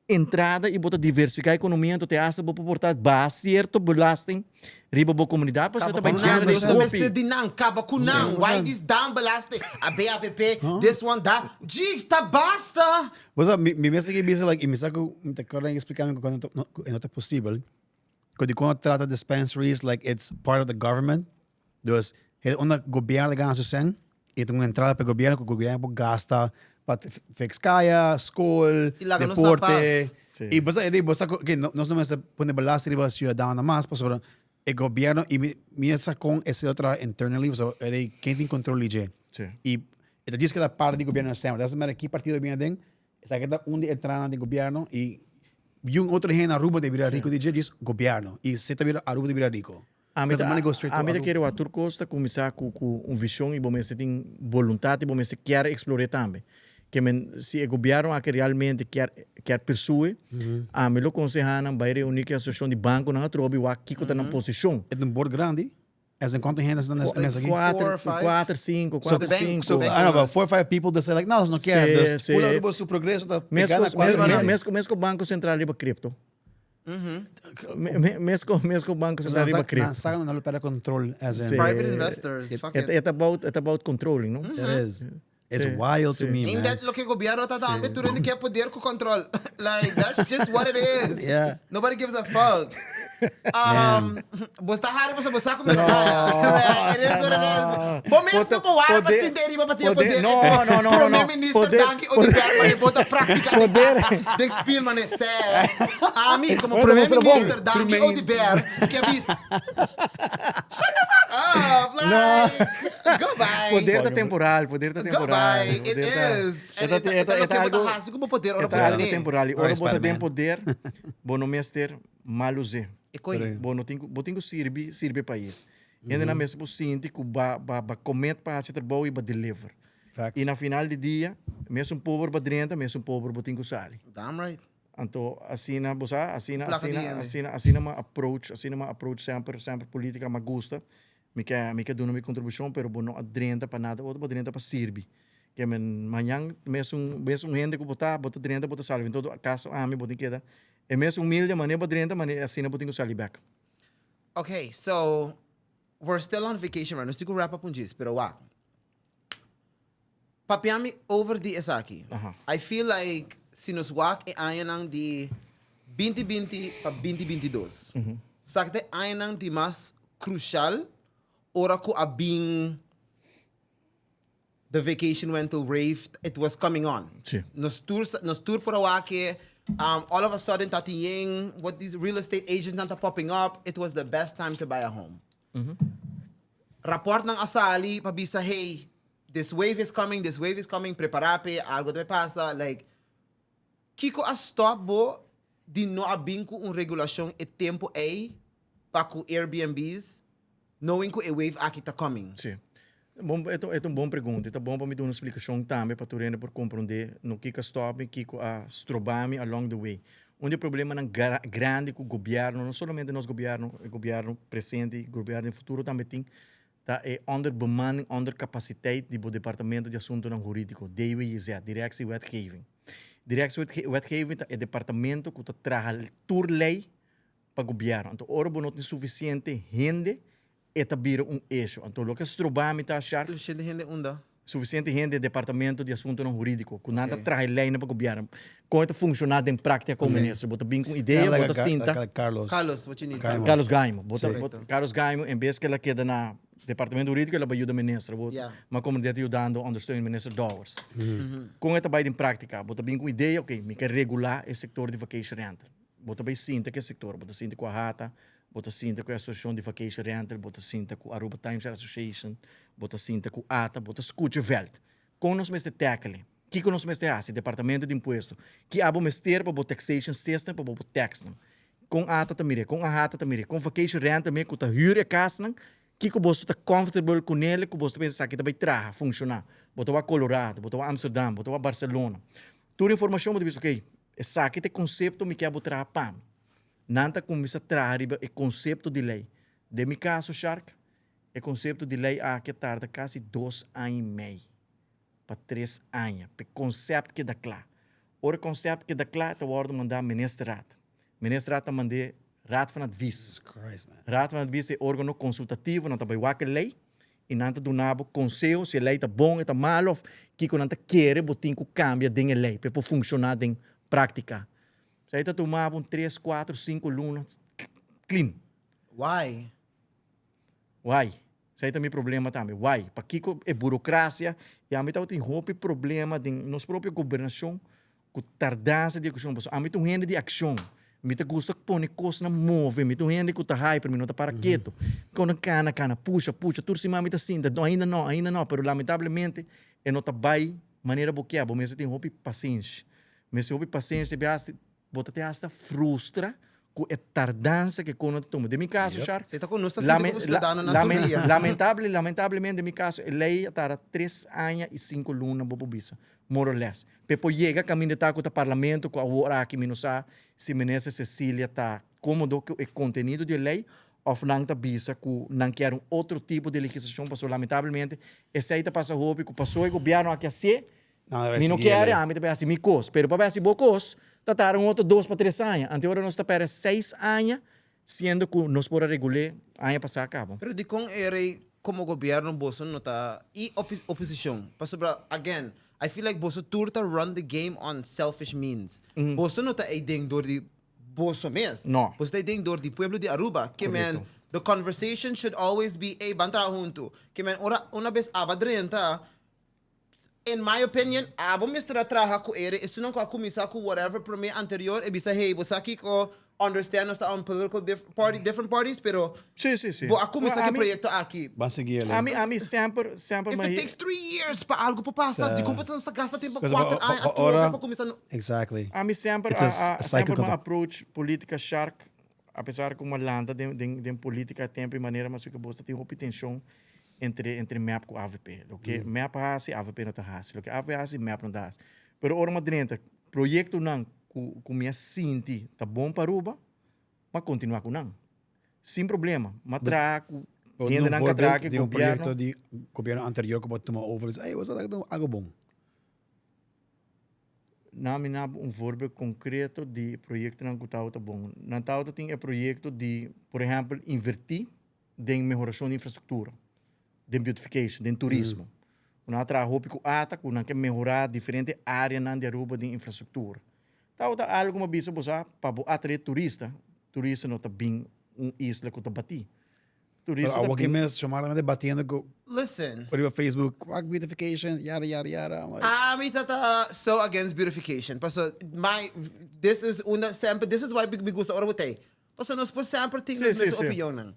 entrada y bo ta diversifica economia enton te hasta bo por porta baha cierto belasting riba bo comunidad pasobra ta bay Kaba ku nan, generate nos ta hopi. mester di nan, kaba ku nan, why this damn belasting, a BAVP, this one that, jeez, ta basta! Bo sa, mi mi mester bisa like, y mi sa cu mi ta acorda explica mi cu no ta cu no ta posibel, cu di cuando trata dispensaries like it's part of the government, Dus e unda gobierno ta gana su cen y ta un entrada pa e gobierno cu gobierno por gasta pa fix caya, school, Y laga nos na deporte. paz. Sí. Y bo sa, bo sa cu nos no mester pone belasting riba ciudadano mas pasobra e gobierno y mi mi sa con esey lo traha internally pasobra e ken tin control di dje. Sí. Y e ta djis keda parti di gobierno semper. Doesn't matter ki partido bini aden, esaki ta un di entradanan di gobierno y un otro hende na Aruba ta bira rico di dje djis gobierno y si ta bira Aruba ta bira rico. Ami Because the ta, money goes straight to ami ta Aruba. kere wak tur kos ta kuminsá ku ku un vishon i bo mester tin boluntat i bo mester kier eksplor'é tambe. Ke men si e gobièrnu aki realmente kier kier persue, ami lo konsehá nan bai reuní ku e asosiashon di bankonan atrobe i wak kiko ta nan posishon. E ta un bord grandi? As in kuantu hende ta na e mesa aki? Kuater, Four or five. kuater, sinku, kuater, bank- sinku. so I don't know, about four or five people that say like, no, nos no kier. Sí, Dus sí. full Aruba su progreso ta pegá na Meskos, kuater mes, hende. mes, mes ku Banko Sentral riba kripto. Mes ku Banko Sentral riba Nan kripto. sa no lo perde control as in. Sí. Private investors, fuck it. It about, it about controlling, no? It is. It's wild to me, Ain't man. that loke gobierno ta tambe? Tur hende kier poder cu control. Like, that's just what it is. Yeah. Nobody gives a fuck. Um, bo sta hari pasobra bo sa cu mi ta gana. It is what it is. Bo mes no por wara pa sinta ariba pa tin e poder. No, no, no, no, Prome no. minister Poder- Danki Oduber mane bo ta practica den Poder. casa den spiel mane sè. Ami como Bueno, prome mester bon. minister Danki Oduber ke bisa. Shut the fuck up! Like, go bye. Poder ta temporal, poder ta Go temporal. bye. It poder ta- is. E And ta- e ta- e e ta- ta e loke ta bo ta algo- hasi ku bo poder e ora ta bo algo tene. temporal. I ora Alright, bo ta den Spider-Man. poder, bo no mester mal us'é. E koi. Bo no tin ku, bo tin ku sirbi, sirbi e pais. Hende nan mester por sinti ku ba, ba, ba commit pa hasi trabou i ba deliver. Facts. I na final di dia, mesun pober ba drenta, mesun pober bo tin ku sali. Damn right. Anto asina, bo sa, asina, Plaka di asina, hende. asina, asina m'a approach, asina m'a approach semper, semper politica m'a gusta. Mi ke, mi ke duna mi contribucion, pero bo no a drenta pa nada otro, bo a drenta pa sirbi. Ke men mañan mesun, mesun hende ku bo ta, bo ta drenta, bo ta salbi. En todo caso ami bo tin keda e mes humilde manera bo a drenta, manera asina bo tin ku sali bek. Okay, so we're still on vacation right now. Nos tin ku wrap up un djis, pero wak. Papia mi over di esaki. I feel like si nos wak e añanan di 2020 pa 2022, esaki ta e añanan di mas crucial ora cu a bin the vacation rental wave, it was coming on. Nos tur, nos tur por a wak e, all of a sudden ta tin yen, what these real estate agents nan ta popping up, it was the best time to buy a home. Raportnan a sali pa bisa hey, this wave is coming, this wave is coming, prepara p'e, algo ta bay pasa, like, kiko a stop bo di no a bin ku un regulacion e tempo ey pa ku Airbnbs, knowing ku e wave aki ta coming? Sí. Bon, e ta e ta un bon pregunta. E ta bon pa mi duna un splikashon tambe pa tur hende por komprondé no kiko a stòp mi, kiko a stroba mi along the way. Un di e problemanan grandi ku gobièrnu, no solamente nos gobièrnu, e gobièrnu presente i gobièrnu den futuro tambe tin, ta e onderbemanning, onderkapasiteit di bo departamento di asuntunan hurídiko, DWJZ, Directie Wetgeving. Directie Wetgeving ta e departamento ku ta traha tur lei pa gobièrnu. Anto ora bo no tin sufisiente hende e ta bira un issue. Anto loke stroba mi ta Shark. Suficiente hende unda? Suficiente hende den departamento di asuntonan huridico cu nan ta traha e leynan pa gobierno. Con e ta funciona den practica como minister? Bo ta bin cu un idea, bo ta sinta. Carlos. Carlos, what you need? Gaimo. Carlos Gaimo. Bo ta, bo, Carlos Gaimo en bes cu el a keda na departamento huridico el a bay yuda minister. Bo, Ma como ta yudando ondersteun minister Dowers. Con e ta bay den practica? Bo ta bin cu un idea, ok, mi ke regula e sector di vacation rental. Bo ta bay sinta cu e sector, bo ta sinta cu AHATA, Bo ta sinta ku e asosiashon di vacation rental, bo ta sinta ku Aruba Timeshare Association, bo ta sinta ku ata, bo ta skucha vèlt. Kon nos mester tackle? Kiko nos mester hasi? Departamento di Impuesto, ki abo mester pa bo taxation system pa bo por tax nan? Kon ata ta mir'é? Kon ahata ta mir'é? Kon vacation rental me ku ta hür e kasnan? Kiko boso ta comfortable kunele ku boso ta pensa esaki ta bai traha, funshoná? Bo ta wak Colorado, bo ta wak Amsterdam, bo ta wak Barcelona. Tur informashon bo ta bisa, okay, esaki ta e konsepto mi ke abo traha pa mi. Nan ta kuminsá traha riba e konsepto di lei. Den mi kaso, Shark, e konsepto di lei aki a tarda kasi dos aña i mei pa tres aña pa e konsèpt keda kla. Ora e konsèpt keda kla e ta wòrdu mandá Ministerraad. Ministerraad ta mand'é Raad van Advies. Raad van Advies ta e órgano konsultativo, nan ta bai wak e lei i nan ta duna bo konseho si e lei ta bon, e ta malu òf kiko nan ta kere bo tin ku kambia den e lei pa e por funshoná den práktika. Esei ta tuma bo un tres, kuater, sinku luna clean. Why? Why? Esei ta mi problema tambe. Why? Pakiko e burocracia? Y ami tabatin hopi problema den nos propio gobernacion cu tardansa di ecucion. Pasobra ami ta un hende di accion. Mi ta gusta pone cosnan move. Mi ta un hende cu ta hyper, mi no ta para keto. Con cana, cana, pusha, pusha. Tur siman mi ta sinta, no, ainda no, ainda no. Pero lamentablemente e no ta bay manera bo kier. Bo mester tin hopi pasenshi. Mester hopi pasensia bia hasta bo ta te hasta frustra ku e tardansa ke kono ta tuma. Den mi kaso, Shark, Se ta ku nos ta sinti komo siudadanonan tur dia. lamentable, lamentablemente den mi kaso e lei a tarda tres aña i sinku luna bo por bisa, more or less. P'e por yega kaminda ta ku ta parlamento ku awor aki mi no sa si minister Cecilia ta komodo ku e kontenido di e lei òf nan ta bisa ku nan kier un otro tipo di legislashon pasobra lamentablemente esei ta pasa hopi ku paso e gobièrnu aki hasié Mi no kere, ami ta bay hasi mi kos. Pero pa bay hasi bo kos, ta tarda un otro dos pa tres aña. Anto ora nos ta perde seis aña, siendo ku nos por a regul'é aña pasá kaba. Pero dikon e rei? Como gobierno boso no ta y oposicion pasobra again I feel like boso tur ta run the game on selfish means boso no ta eyden door di boso mes No. boso ta eyden door di pueblo di Aruba ke men the conversation should always be ey ban traha hunto ke men ora una bes aba drenta in my opinion abo mester a traha cu ere esunnan cu a cuminsa cu whatever prome anterior e bisa hey bo sa kico understand nos ta on political dif party different parties pero Sí, sí, sí. bo a cuminsa Well, cu e ami- proyecto aki. Ban sigui ele. Ami, ami semper, semper If ma it takes 3 years pa algo por pasa, Sa- dicon bo ta nos ta gasta tempo Because 4 aña pa atrobe ora- pa cuminsa no. Exactly. Ami semper It is a, a, a cycle semper ma contra- approach politica shark, apesar cu ma lanta den, den, den politica tempo y manera, ma si cu bo ta tin hopi tension entre, entre mep cu avp. Loke mep a haci, avp no ta haci. Loke avp haci, mep no ta haci. Pero ora mi a drenta proyectonan cu, cu mi a sinti ta bon pa Aruba, mi a continua cu nan. Sin problema. Mi a traha cu Bo hendenan cu a traha cu e di un gobierno. proyecto di gobierno anterior cu bo a tuma over, dice, ey, bo sa algo bon. Nan mi naba un voorbeeld concreto di proyectonan cu tabata bon. Nan tabata tin e proyecto di, por ehempel, inverti den mehoracion di infrastructura, den beautification, den turismo. Cu nan a traha hopi cu ata, cu nan ke mehora diferente areanan di Aruba den infrastructura. Tabata algo cu mi a bisa bo sa, pa bo atrae turista, turista no ta bin un isla cu ta bati. Pero Turista ta awor ki bin. mes Xiomara batiendo cu Listen. riba Facebook, wak beautification, yada yada yada. I'm like, Ami ta ta so against beautification. Paso my this is unda semper this is why mi gusta ora bo ta ei. Paso nos por semper tin Sí, nos sí, mes sí. opinionnan.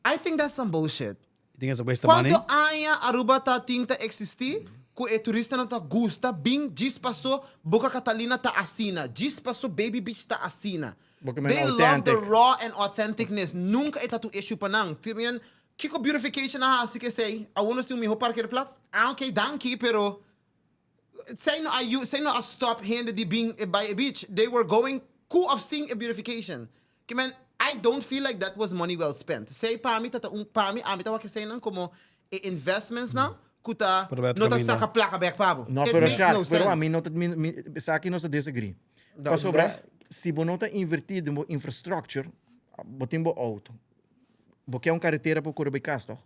I think that's some bullshit. You think it's a waste of money? Cuanto aña Aruba ta tin ta existi cu e turistanan ta gusta bin djis paso Boca Catalina ta asina, djis paso Baby Beach ta asina. Boca men They love the authentic. raw and authenticness. Nunca e ta tu issue pa nan. Ti men, kico beautification a haci cu esey? Awor nos tin un miho parkeerplaats? Ah ok, danki, pero Esey no a yu, esey no a stop hende di bin bay e beach. They were going cu of sin e beautification. Ke men, I don't feel like that was money well spent. Esey pa mi ta ta un, pa mi, ami ta wak eseynan como e investments nan cu ta, Pero bay no ta caminda. saca placa bek pa bo. No, It pero makes Shark, no pero sense. ami no ta, mi, mi, esaki nos ta disagree. Da- Pasobra, da- si bo no ta inverti den bo infrastructure, bo tin bo auto, bo ke un caretera pa core bay cas toch?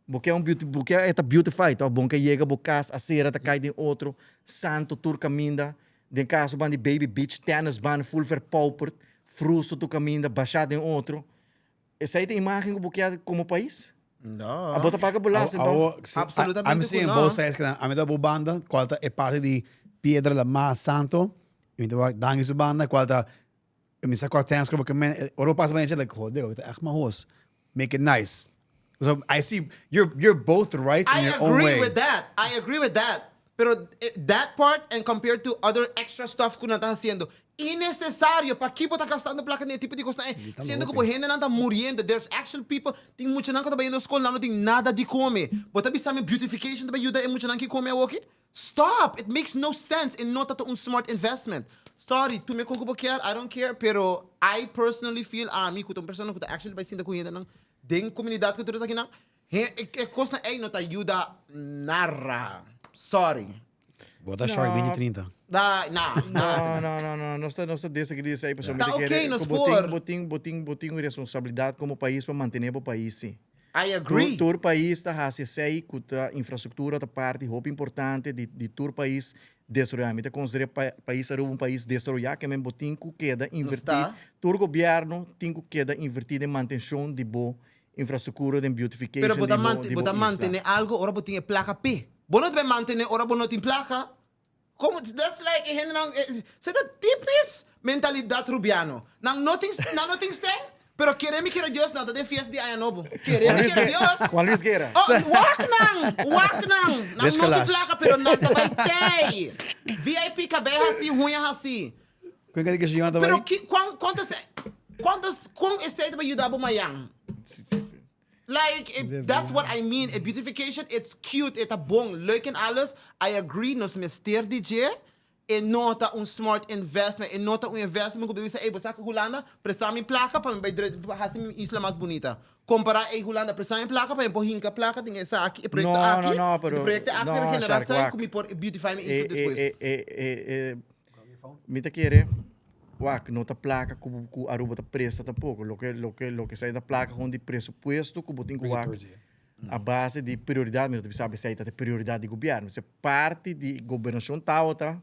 Bo ke un beauty, bo ke e ta beautify toch? Bon ke yega bo cas, acera ta cay den otro, santo tur caminda, den caso ban di Baby Beach, tennis ban full verpauperd, frusto tur caminda, basha den otro. Esey ta imagen cu bo ke como pais? No. Abo ta paga belasting toch? Awo, si, Absolutamente I'm cu seeing no. both sides, keda ami ta bo banda, cual ta e parti di piedra la mas santo, y mi ta wak Dangui su banda, cual ta Mi sa kua tens como que men, ora bo pasa pa enche like, joder, ta echt mahos. Make it nice. So I see you're both right in I your own agree way. with that. I agree with that. Pero that part and compared to other extra stuff cu nan ta haciendo, innecesario. Paki bo ta gastando placa den e tipo di cosnan ey? Siendo cu bo hendenan ta muriendo. There's actual people, tin muchanan cu ta bayendo scol nan no tin nada di come. Bo ta bisa mi beautification ta bay yuda e muchanan ki come awoki? Stop! It makes no sense en no ta ta un smart investment. Sorry, tuma e kon ku bo kier, I don't care, pero I personally feel ami ku ta un persona ku ta actually bai sinta ku hendenan den komunidat ku tur esakinan, he e kosnan ei no ta yuda nada. Sorry. Bo ta shark binti trinta. Da, na, na. No, no, no, no, nos ta, nos ta desagrí esei pasobra Ta mi ta kere ok, nos ku bo tin, por. bo tin, bo tin, bo tin un responsabilidat komo pais pa mantené bo pais si. I agree. Tur pais ta hasi esei ku ta infrastruktura ta parti hopi importante di di tur pais desaroyá. Mi ta konsiderá pa pais Aruba un pais desaroyá ke men bo tin ku keda invertí, tur gobièrnu tin ku keda invertí den mantenshon di bo infrastruktura, den beautification Pero bo di ta bo mante di bo bo ta isla. mantené algo ora bo tin e plaka p'e. Bo no ta bai mantené ora bo no tin plaka. Como that's like e hendenan se ta tipis mentalidad rubiano. Nan no tin nan no tin sèn pero kere mi kere Dios nan ta den fiesta di aña nobo. Kere mi kere Dios. Juan Luis Guerra. Oh wak nan wak nan nan no tin plaka pero nan ta bai tei. VIP kabei hasi huña hasi. Kuen ka di ke señor ta bai? Pero ki kuan kuanto kuanto kon esei ta bai yuda bo mayan? Like, that's what I mean, e beautification it's cute, e ta bon, leuk en alles, I agree, nos mester di dje, e no ta un smart investment, e no ta un investment ku bo bisa, ey bo sa ku Hulanda presta mi plaka pa mi bai dre pa hasi mi isla mas bunita. Kompara ey Hulanda presta mi plaka pa mi por hinka plaka den esaki, e proyekto No, aki, no, no, pero e proyekto aki no, debe genera Shark, sèn wak. ku mi por beautify mi E, isla e, despues. e, e, e, e, mi ta kere, wak, no ta plaka ku ku Aruba ta presta tampoko. Loke, loke, loke esei ta plaka gewoon di presupuesto ku bo tin ku wak. A base di prioridad, mi no ta bisa esey ta prioridad di gobierno. Se parti di gobernacion tawata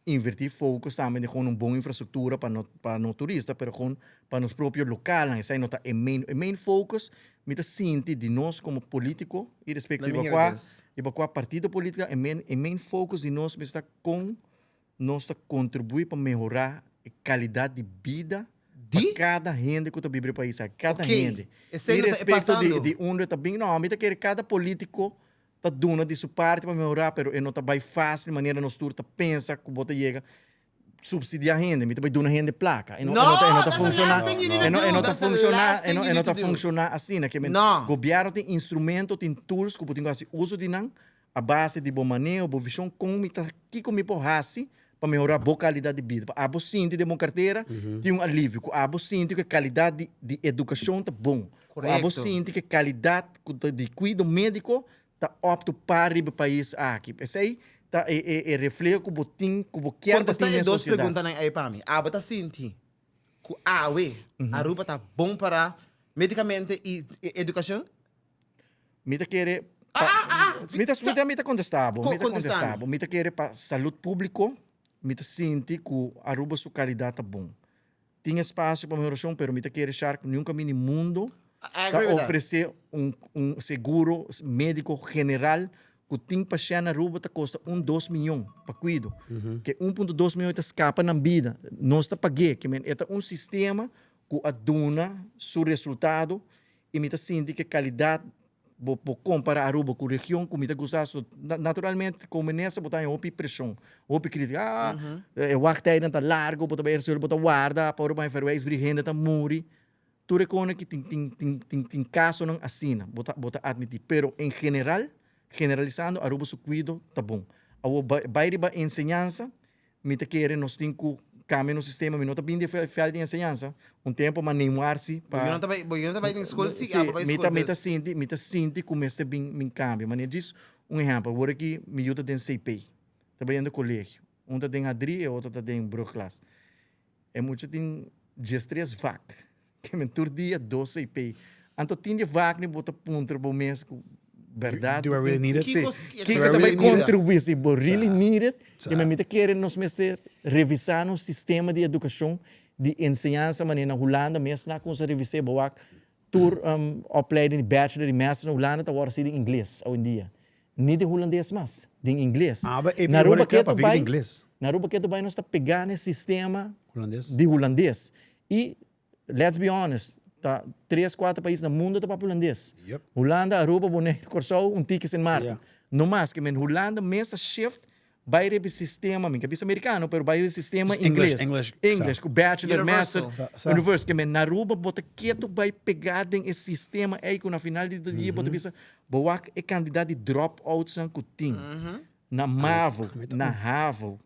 inverti focus tambe den gewoon un bon infrastructura pa no pa no turista, pero gewoon pa nos propio localnan. Esey no ta e main e main focus mi ta sinti di nos como politico y respecto Let me riba hear cua this. riba cua partido politica e main e main focus di nos mester ta con nos ta contribui pa mehora e calidad di bida pa Di? cada hende cu ta biba e pais aki, cada Ok, hende. esey no ta e Irespecto di pasando. di unda e ta bin, no, mi ta kere cada politico ta duna di su parti pa mehora, pero e no ta bay facil manera nos tur ta pensa cu bo ta yega subsidia hende, mi ta bay duna hende placa, e no, e no ta, e no ta No, that's the funciona, last thing you need to e no, e do. no ta That's the funciona, last e thing no, you e no need to ta do. funciona asina, ke men No. gobierno tin instrumento, tin tools cu bo tin cu haci uso di nan, A base di bo maneo, bo vision kon mi ta kiko mi por hasi pa mehorá bo kalidat di bida. Pa abo sinti den bo kartera tin un alivio, ku abo sinti ku e kalidat di di edukashon ta bon, ku abo Korekto. sinti ku e kalidat ku ta di kuido médiko ta op to par riba e pais aki. Esei ta e e e refleho ku bo tin ku bo kier pa Kontestá tin e den dos sosiedat. preguntanan ei pa mi. Abo ta sinti ku awe Aruba ta bon pará médikamente i edukashon? Mi ta kere Ah, ah, ah, ah. Mi ta, mi ta, mi ta contesta bo, mi ta Contesta contesta bo. Mi ta kere pa salud publico, mi ta sinti cu Aruba su calidad ta bon. Tin espacio pa mehoracion, pero mi ta kere Shark, niun caminda di mundo I ta agree with that. ofrece un, un seguro medico general cu tin pashent na Aruba ta costa un dos miyon pa cuido. Ke 1.2 miyon ta scapa nan bida. Nos ta pag'é. Ke men e ta un sistema cu a duna su resultado y mi ta sinti ke calidad bo bo compara Aruba cu region cu mi ta gusta so naturalmente como minister bo ta haña hopi presion hopi critica ah e wachttijden ta largo bo ta bay bo ta warda pa ora bo haña verwijsbrief hende ta muri tur e cona ki tin tin tin tin tin casonan asina bo ta bo ta admiti pero en general generalisando Aruba su cuido ta bon awor bay riba enseñansa Mi ta kere nos tin ku kambia nos sistema, mi no ta bin di e vèlt di enseñansa, un tempu m'a nemuar si pa. Bo no ta bai, bo no ta bai den skol si, Si, abo bai mi ta skol mi ta dus. sinti, mi ta sinti ku mester bin bin kambio. Manera djis un ehèmpel, awor aki mi yu ta den CP, ta bayendo kolegio, un ta den Hadri e otro ta den brugklas. E mucha tin diestres vak. Ke men tur dia dos CP. Anto tin di vak ni bo ta puntra bo mes ku bèrdat. Do I really need it? Sí. Kiko Kiko ta bai kontribuí si bo really need it? Ke men mi ta kere nos mester revisá nos sistema di edukashon, di enseñansa manera na Hulanda mes nan a kuminsá revis'é bo wak tur opleiding di bachelor i master na Hulanda ta wòrdu hasi den ingles awendia. Ni den hulandes mas, den ingles. Ah, but Na Aruba ke ketu pa bai, den ingles. na Aruba ketu bai nos ta pegá na e sistema Hulandes. di hulandes. I let's be honest, ta tres, kuater pais na mundo ta papia hulandes. Yep. Hulanda, Aruba, Boneiru, Kòrsou, un tiki Sint Maarten. Yeah. No mas, ke men Hulanda mes a shift Bai riba e sistema, mi ka bisa americano, pero bai riba e sistema Just English, ingles. English, English, sa. ku bachelor, Universal. master, Sa, sa. universe. Ke men na Aruba bo ta ketu bai pega den e sistema ei ku na final di dia bo ta bisa, bo wak e kantidat di dropoutsnan ku tin na mavo, na havo,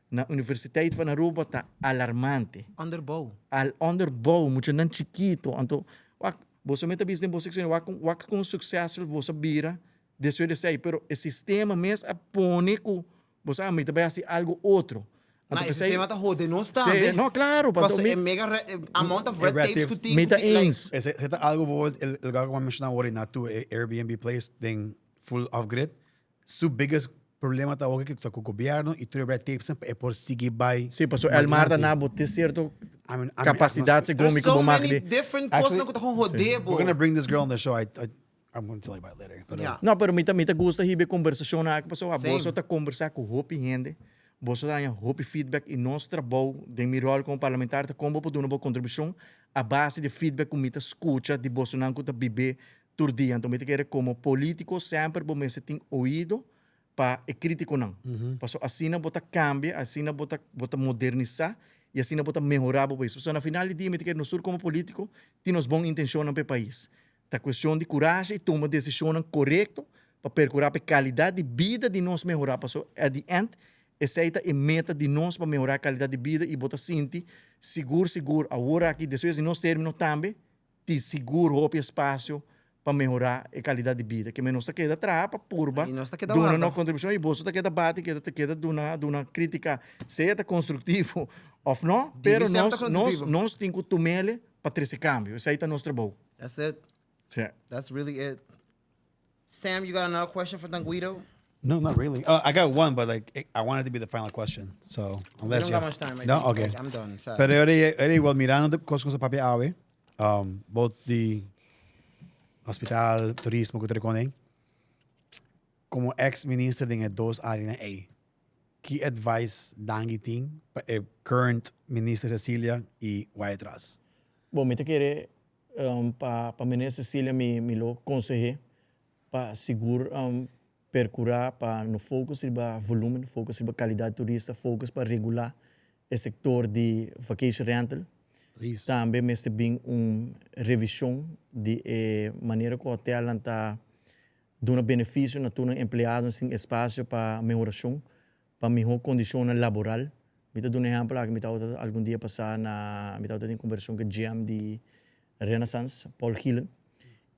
na Universiteit van Aruba ta alarmante. Onderbouw. Al onderbouw, muchanan chikito. Anto, wak, boso mester bisa den bo sekshon, wak, wak kon successful boso a bira Despues di esei, pero e sistema mes a pone ku bo sa mi ta bai hasi algu otro. Ma Anto e p'esei sistema ta hode nos Sí, tambe. no, claro, pasobra Pasobra mi e mega re- e amount of E red red tapes ku tapes. tin Mi ku ta tin, like, eens. Ese ta algo bijvoorbeeld, el lugar ku mi a menshoná awor na tu e Airbnb place den full off grid, su biggest problema ta awor ku ta ku gobierno i tur e red tapes pa e por sigui bai. Sí, pasobra el mar ta na bo tin cierto I mean, I mean, capacidad segun There's mi ku so bo mag many di. different Actually, kosnan ku ta kon hode bo. We're gonna bring this girl on the show. I, I I'm gonna tell you about it later. But, uh, Yeah. No, pero mi ta, mi ta gusta hiba e conversacionnan aki pasobra Same. boso ta conversa cu hopi hende, boso ta haña hopi feedback y nos trabou den mi rol como parlamentario ta con bo por duna bo contribucion a base di feedback cu mi ta scucha di bosonan cu ta bib'é tur dia. Anto mi ta kere como politico semper bo mester tin oido pa e criticonan. Pasobra asina bo ta cambia, asina bo ta bo ta modernisa y asina bo ta mehora bo pais. Pasobra na final di dia mi ta kere nos tur como politico tin nos bon intencionnan pa e pais. Ta cuestion di curashi y tuma decisionnan corecto pa percura pa e calidad di bida di nos mehora. Pasobra at the end esey ta e meta di nos pa mehora calidad di bida y bo ta sinti sigur sigur awor aki despues di nos termino tambe tin sigur hopi espacio pa mehora e calidad di bida. Keme nos ta keda traha pa purba Y nos ta keda duna warda. nos contribucion y boso ta keda bati, keda ta keda duna duna critica, sea ta constructivo of no, Dibi pero sea ta nos nos constructivo. nos tin cu tumele pa trece cambio. Esey ta nos trabou. That's it. Sí. That's really it. Sam, you got another question for Danguido? No, not really. I got one, but like I want it to be the final question. So unless We don't you got much time. I No, think. okay. Like, I'm done. Sorry. Pero era igual mirando cosas con papia awe, both the hospital, turismo que te reconen, como ex minister den e dos áreanan ei, ki advice Dangui tin pa e current minister Cecilia y Wyatt Ras? Bon, mi ta kere pa pa minister Cecilia mi mi lo konseh'é pa sigur perkurá pa no focus riba volumen, focus riba kalidat di turista, focus pa regulá e sektor di vacation rental. Please. Tambe mester bin un revishon di e manera ku hotelnan ta duna benefisio na tur nan empleadonan sin espasio pa mehorashon, pa mihó kondishonnan laboral. Mi ta duna ehèmpel aki, mi tabata algun dia pasá na, mi tabata den kombersashon ku e GM di Renaissance, Paul Gielen,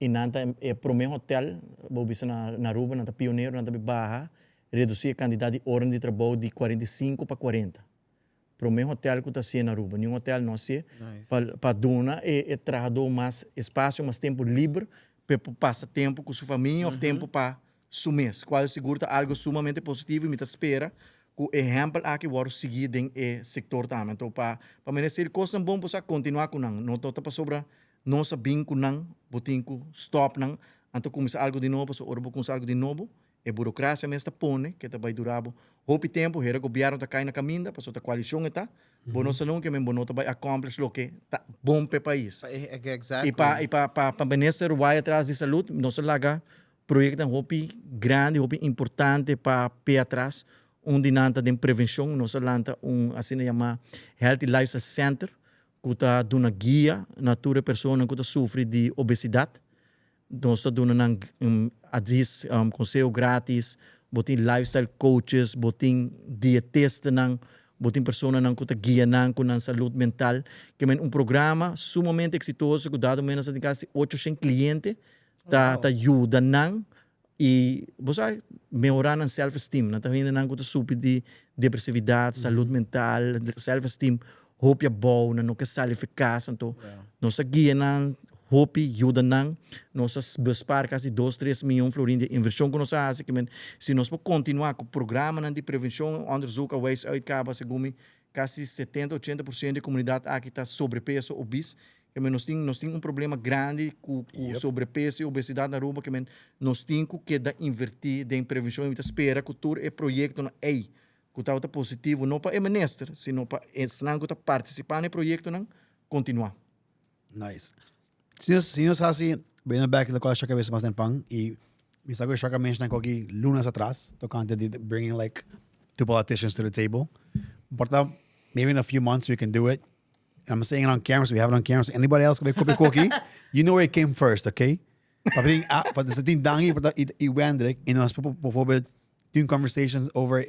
i nan ta e promé hotèl, bo bisa na na Aruba, nan ta pionero, nan ta baha, redusí e kantidat di oran di trabou di 45 pa 40. Promé hotel ku ta hasié na Aruba. Niun hotel no hasié pa pa duna e e trahadó mas espasio, mas tempu liber pa e por pasa tempu ku su famia òf tempu pa su mes, kual sigur ta algu sumamente positivo i mi ta spera ku e ehèmpel aki wòrdu sigui den e sektor tambe. Anto pa pa ministerio kosnan bon bo sa kontinuá ku nan, no ta pasobra nos a bin ku nan bo tin ku stòp nan anto kuminsá algu di nobo pasobra ora bo kuminsá algu di nobo E burocracia mes ta pone ke ta bay dura bo hopi tempo, hera gobierno ta cay na caminda, pasobra ta coalicion e ta, bo no sa nunca men bo no ta bay accomplish loke ta bon p'e pais. Exactly. Y pa y pa pa pa minister way atras di salud, nos a laga proyectonan hopi grandi, hopi importante pa p'e atras, un di nan ta den prevencion, nos a lanta un asina yama Healthy Lifestyle Center cu ta duna guia na tur e personanan cu ta sufri di obesidad. Nos ta duna nan advis, conseho gratis, bo tin lifestyle coaches, bo tin dietistanan, bo tin personanan cu ta guia nan cu nan salud mental. Ke men un programa sumamente exitoso cu dado momento nos ta tin casi ocho shen cliente ta ta yuda nan y bo sa mehora nan self esteem. Nan ta hendenan cu ta sufri di depresividad, salud mental, self esteem hopi abou, nan no ke sali for kas, anto nos a guia nan hopi, yuda nan, nos a bespaar kasi dos tres miyon florin di invershon ku nos a hasi, kimen si nos por kontinuá ku programanan di prevenshon, onderzoek a wijs uit kaba segun mi kasi setenta ochenta por siento di komunidat aki ta sobrepeso, obes, kimen nos tin nos tin un problema grandi ku ku sobrepeso i obesidat na Aruba, kimen nos tin ku keda invertí den prevenshon i mi ta spera ku tur e proyektonan ei ku tabata positivo no pa e minister sino pa esnan ku ta partisipá na e proyektonan kontinuá. Nice. Si nos, si nos hasi, bini back lokual Shaka bisa mas tempan i mi sa ku Shaka menshona koki lunas atras tokante di bringing like two politicians to the table. Por ta maybe in a few months we can do it. And I'm saying it on camera so we have it on camera so anybody else ku bai kopia koki, you know where it came first, okay? Pa tin a, pa nos tin Dangui i i Wendrick i nos por bijvoorbeeld tin conversations over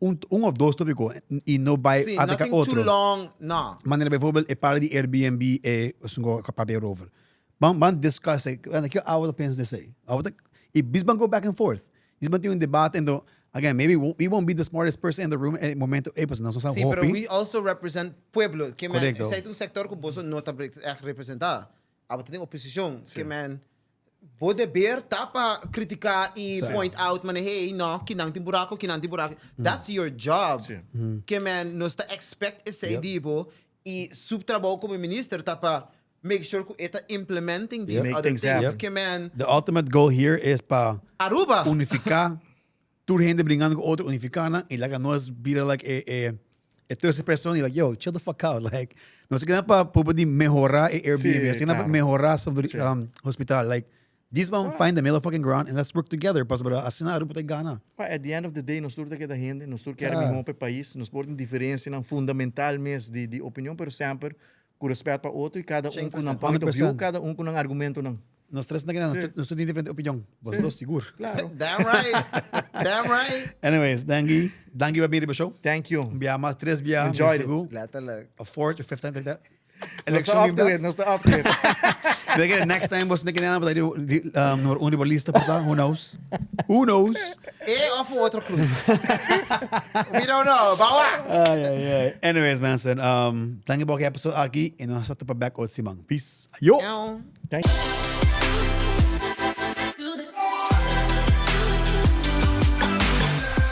un un of dos tópiko i no bai Sí, ataka nothing too otro. long, no. Manera bijvoorbeeld e parti di Airbnb e esun ku a papia erover. Ban ban discuss e, wenda kiko abo ta pensa di esei? Abo ta i bis ban go back and forth. Bis ban tin un debate ento again maybe we won't be the smartest person in the room e momento ei pasobra nos no sa Sí, pero hopi. we also represent pueblo. Ke men, Korekto. esei ta un sector ku boso no ta echt representá. Abo ta den oposicion. Ke men, bo deber ta pa critica y point out mane hey no, kinan tin buraco, kinan tin buraco. That's your job. Ke men, nos ta expect esey di bo y su trabou como minister ta pa make sure cu e ta implementing these Make other things things. happen. Ke men, The ultimate goal here is pa Aruba! unifica tur hende bringando cu otro unifica nan y laga nos bira like e e e tercer persona y like yo chill the fuck out like nos ta keda pa por di mehora e Airbnb nos ta keda pa mehora hospital like this one find the middle fucking ground and let's work together pasobra asina Aruba ta gana. Pa at the end of the day nos tur ta keda hende nos tur kier miho pa e pais nos por tin diferencianan fundamental mes di di opinion pero semper cu respet pa otro y cada un cu nan point of view cada un cu nan argumentonan. Nos tres na keda, nos tur tin diferente opinion. Boso dos sigur. Claro. Damn right. Damn right. Anyways, danki. Danki pa bini riba show. Thank you. Un bia mas, tres bia. Enjoyed it. Sigur. Letterlijk. A fourth or fifth time like that. Nos ta up to it, nos ta up to it. They get it next time boso na keda, but nummer un riba lista por ta, who knows? Who knows? E of un otro cruz. We don't know. Bawa! Ay, ay, ay. Anyways, mensen, danki pa wak e episode aki y nos ta topa back otro siman. Peace. Ayo! Ew. Thank you.